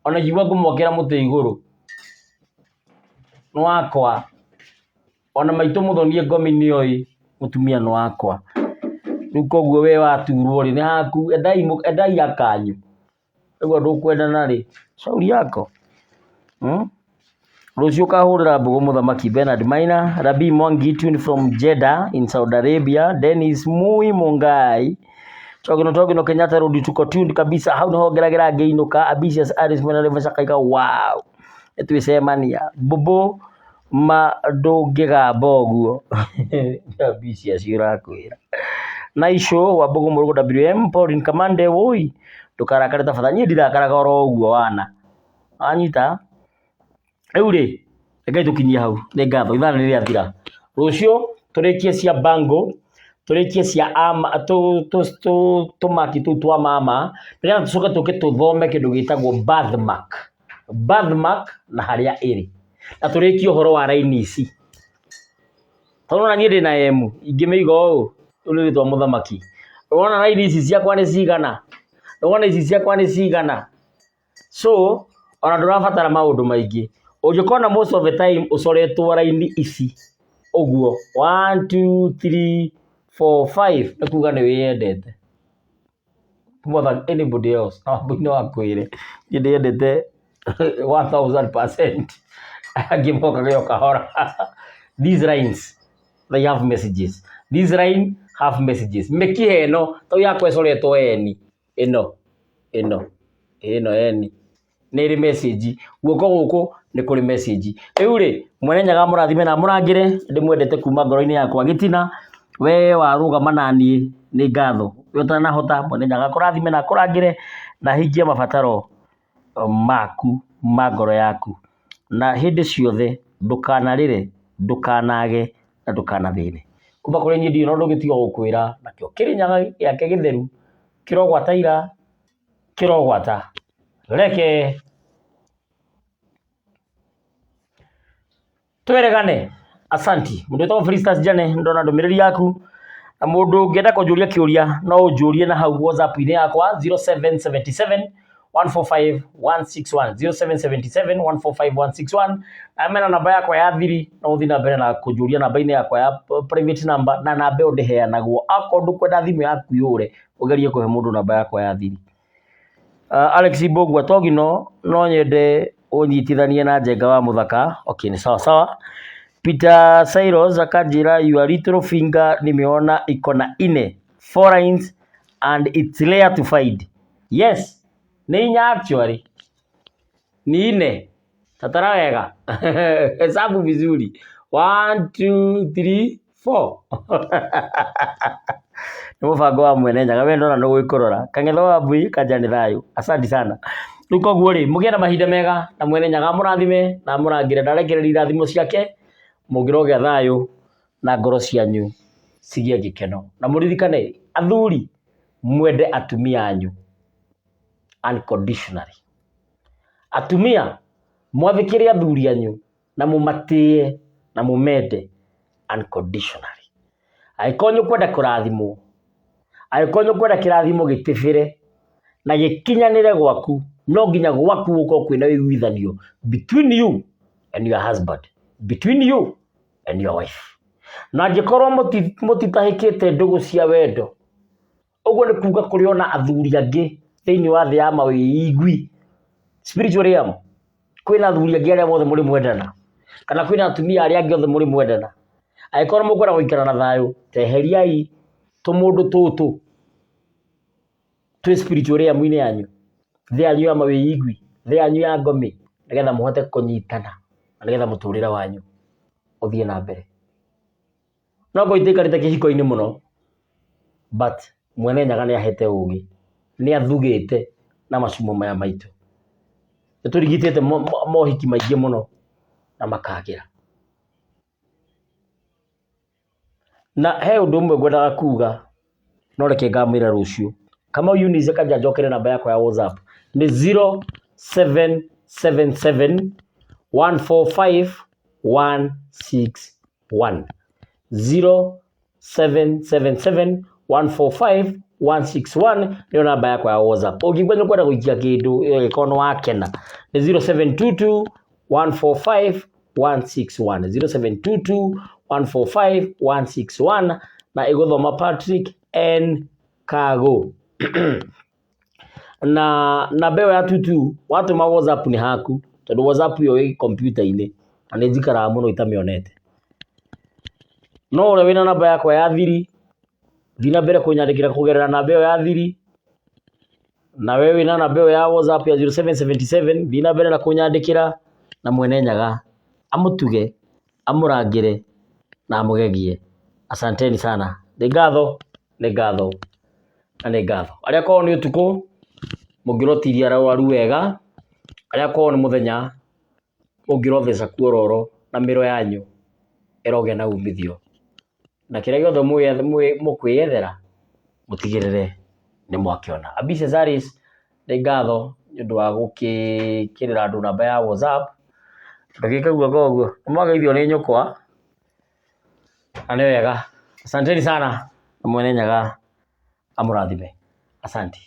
ona ingiuga ngũmwakĩra mũtĩ igũrũ, nĩ wakwa. Ona maitũ mũthoni ngomi nĩoĩ mũtumia nĩ wakwa. Rĩu koguo we waturwo rĩ, nĩ haku, endai akanyu. Waigua ndũkwendana rĩ, shauri yako. Rũciũ ũkahũrĩra mbũgũ mũthamaki Bernard Maina, Rabii Mwangi tuned from Jeddah in Saudi Arabia, Dennis Mui Mungai, Togino Togino Kenyatta Road tuko tuned kabisa, hau niho ngeragĩra ngĩinũka. Ambitious Alice mwena Naivasha kaiga wow, nĩtwĩcemania. Mbũmbũ ma ndũngĩgamba ũguo. Ambitious ũrakwĩra. Naisho wa Mbũgũ Mũrũgũ WM, Pauline Kamande woi, ndũkarakare tafadhali, niĩ ndirakaraga oro ũguo wana. Wanyita? Rĩu rĩ, rekei tũkinyie hau, nĩ ngatho, ithaa nĩ rĩathira. Rũciũ tũrĩkie cia bango, tũrĩkie cia ama, tũmaki tũu twa mama, nĩgetha tũcoke tũke tũthome kĩndũ gĩtagwo birthmark. Birthmark na harĩa ĩrĩ. Na tũrĩkie ũhoro wa raini ici. Tondũ ona niĩ ndĩna M, ingĩmĩiga ũũ, rĩu nĩ rĩtwa mũthamaki. Wona raini ici ciakwa nĩ cigana? Wona ici ciakwa nĩ cigana? So, ona ndũrabatara maũndũ maingĩ. Ũngĩkona most of the time ũcoretwo raini ici ũguo, 1, 2, 3, 4, 5, nĩ kuga nĩ wĩyendete. More than anybody else. Na Wambui no akwĩre, niĩ ndĩyendete 1000%. Angĩ mokaga o kahora. These lines, they have messages. These line have messages. Mĩkiha ĩno, tau yakwa ĩcoretwo N, ĩno, ĩno, ĩno N. Nĩ ĩrĩ message. Guoko gũkũ nĩ kũrĩ message. Rĩu rĩ, Mwene Nyaga amũrathime na amũrangĩre, ndĩmwendete kuma ngoro-inĩ yakwa gĩtina, we warũgama naniĩ nĩ ngatho. We ũtanahota, Mwene Nyaga akũrathime na akũrangĩre na ahingie mabataro maku ma ngoro yaku. Na hĩndĩ ciothe ndũkanarĩre, ndũkanage na ndũkanathĩne. Kuma kũrĩ niĩ ndirĩ na ũndũ ũngĩ tiga o gũkwĩra nakĩo Kĩrĩnyaga gĩake gĩtheru kĩrogwata ira, kĩrogwata. Reke tweregane. Asanti. Mũndũ wĩtagwo Felicitas Jane, ndona ndũmĩrĩri yaku. Na mũndũ ũngĩenda kũnjũria kĩũria no ũnjũrie na hau WhatsApp-inĩ yakwa 0777 145 161 0777 145 161. Amena namba yakwa ya thiri no ũthiĩ na mbere na kũnjũria namba-inĩ yakwa ya private number, na namba ĩyo ndĩheanagwo. Akorwo ndũkwenda thimũ yaku yũre, ũgerie kũhe mũndũ namba yakwa ya thiri. Alex Mbũgua Togino, no nyende ũnyitithanie na Njenga wa Mũthaka. Okay, ni sawa sawa. Peter Cyrus akanjĩra your little finger nimeona iko na ine four lines and it's rare to find. Yes, nĩ inya actually. Ni ine. Tatara wega. Hesabu vizuri. 1 2 3 4. Nĩ mũbango wa Mwene Nyaga, we ndona nĩ ũĩ kũrora. Kang'etho wa Mbui, kanja nĩ thayũ. Asante sana. Rĩu koguo rĩ, mũgĩe na mahinda mega na mwene Nyaga amũrathime na amũrangĩre na arekererie irathimo ciake, mũngĩrogĩa thayũ na ngoro cianyu cigĩe gĩkeno. Na mũririkane athuri mwende atumia anyu unconditionally. Atumia mwathĩkĩre athuri anyu na mũmatĩe na mũmende unconditionally. Angĩkorwo nĩ ũkwenda kũrathimwo, angĩkorwo nĩ ũkwenda kĩrathimo gĩtĩbĩre na gĩkinyanĩre gwaku, no nginya gwaku gũkorwo kwĩna ũiguithanio between you and your husband, between you and your wife. Na angĩkorwo mũtitahĩkĩte ndũgũ cia wendo, ũguo nĩ kuga kũrĩ ona athuri angĩ thĩinĩ wa thĩ ya mawĩigwi, spiritual realm, kwĩna athuri angĩ arĩa mothe mũrĩ mwendana, kana kwĩna atumia arĩa angĩ othe mũrĩ mwendana. Angĩkorwo mũkwenda gũikara na thayũ, teheriai tũmũndũ tũtũ twĩ spiritual realm-inĩ yanyu, thĩ yanyu ya mawĩigwi, thĩ yanyu ya ngomi, nĩgetha mũhote kũnyitana na nĩgetha mũtũrĩre wanyu ũthiĩ na mbere. No ngorwo itaikarĩte kĩhiko-inĩ mũno, but mwene Nyaga nĩ ahete ũgĩ, nĩ athugĩte na macumo maya maitũ. Nĩ tũrigitĩte mohiki maingĩ mũno na makagĩra. Na he ũndũ ũmwe ngwendaga kuga, no reke ngamwĩra rũciũ. Kamau Eunice kanja njokere namba yakwa ya WhatsApp nĩ 0777 145 161. 0777 145 161 nĩyo namba yakwa ya WhatsApp. Ũngĩigua nĩ ũkwenda gũikia kĩndũ ĩgĩkorwo nĩ wakena nĩ 0722 145 161 0722 145 161 na ĩgũthoma Patrick N Kago. Na namba ĩyo ya 22 watũma WhatsApp nĩ haku tondũ WhatsApp ĩyo ĩ kompiuta-inĩ na nĩ njikaraga mũno itamĩonete. No ũrĩa wĩna namba yakwa ya thiri, thiĩ na mbere kũnyandĩkĩra kũgerera namba ĩyo ya thiri, na we wĩna namba ĩyo ya WhatsApp ya 0777 thiĩ na mbere na kũnyandĩkĩra na mwene Nyaga amũtuge, amũrangĩre na amũgegie. Asanteni sana. Nĩ ngatho, nĩ ngatho na nĩ ngatho. Arĩa kwao nĩ ũtukũ, mũngĩrotiria arwaru wega, arĩa kwao nĩ mũthenya, mũngĩrotheca kuororo na mĩro yanyu ĩrogĩa na umithio. Na kĩrĩa gĩothe mũkwĩyethera mũtigĩrĩre nĩ mwakĩona. Ambitious Alice, nĩ ngatho nĩ ũndũ wa gũkĩkĩrĩra andũ namba ya WhatsApp. Ndũgĩke guoko ũguo, nĩ mwageithio nĩ nyũkwa, na nĩ wega. Asanteni sana, na mwene Nyaga amũrathime. Asante.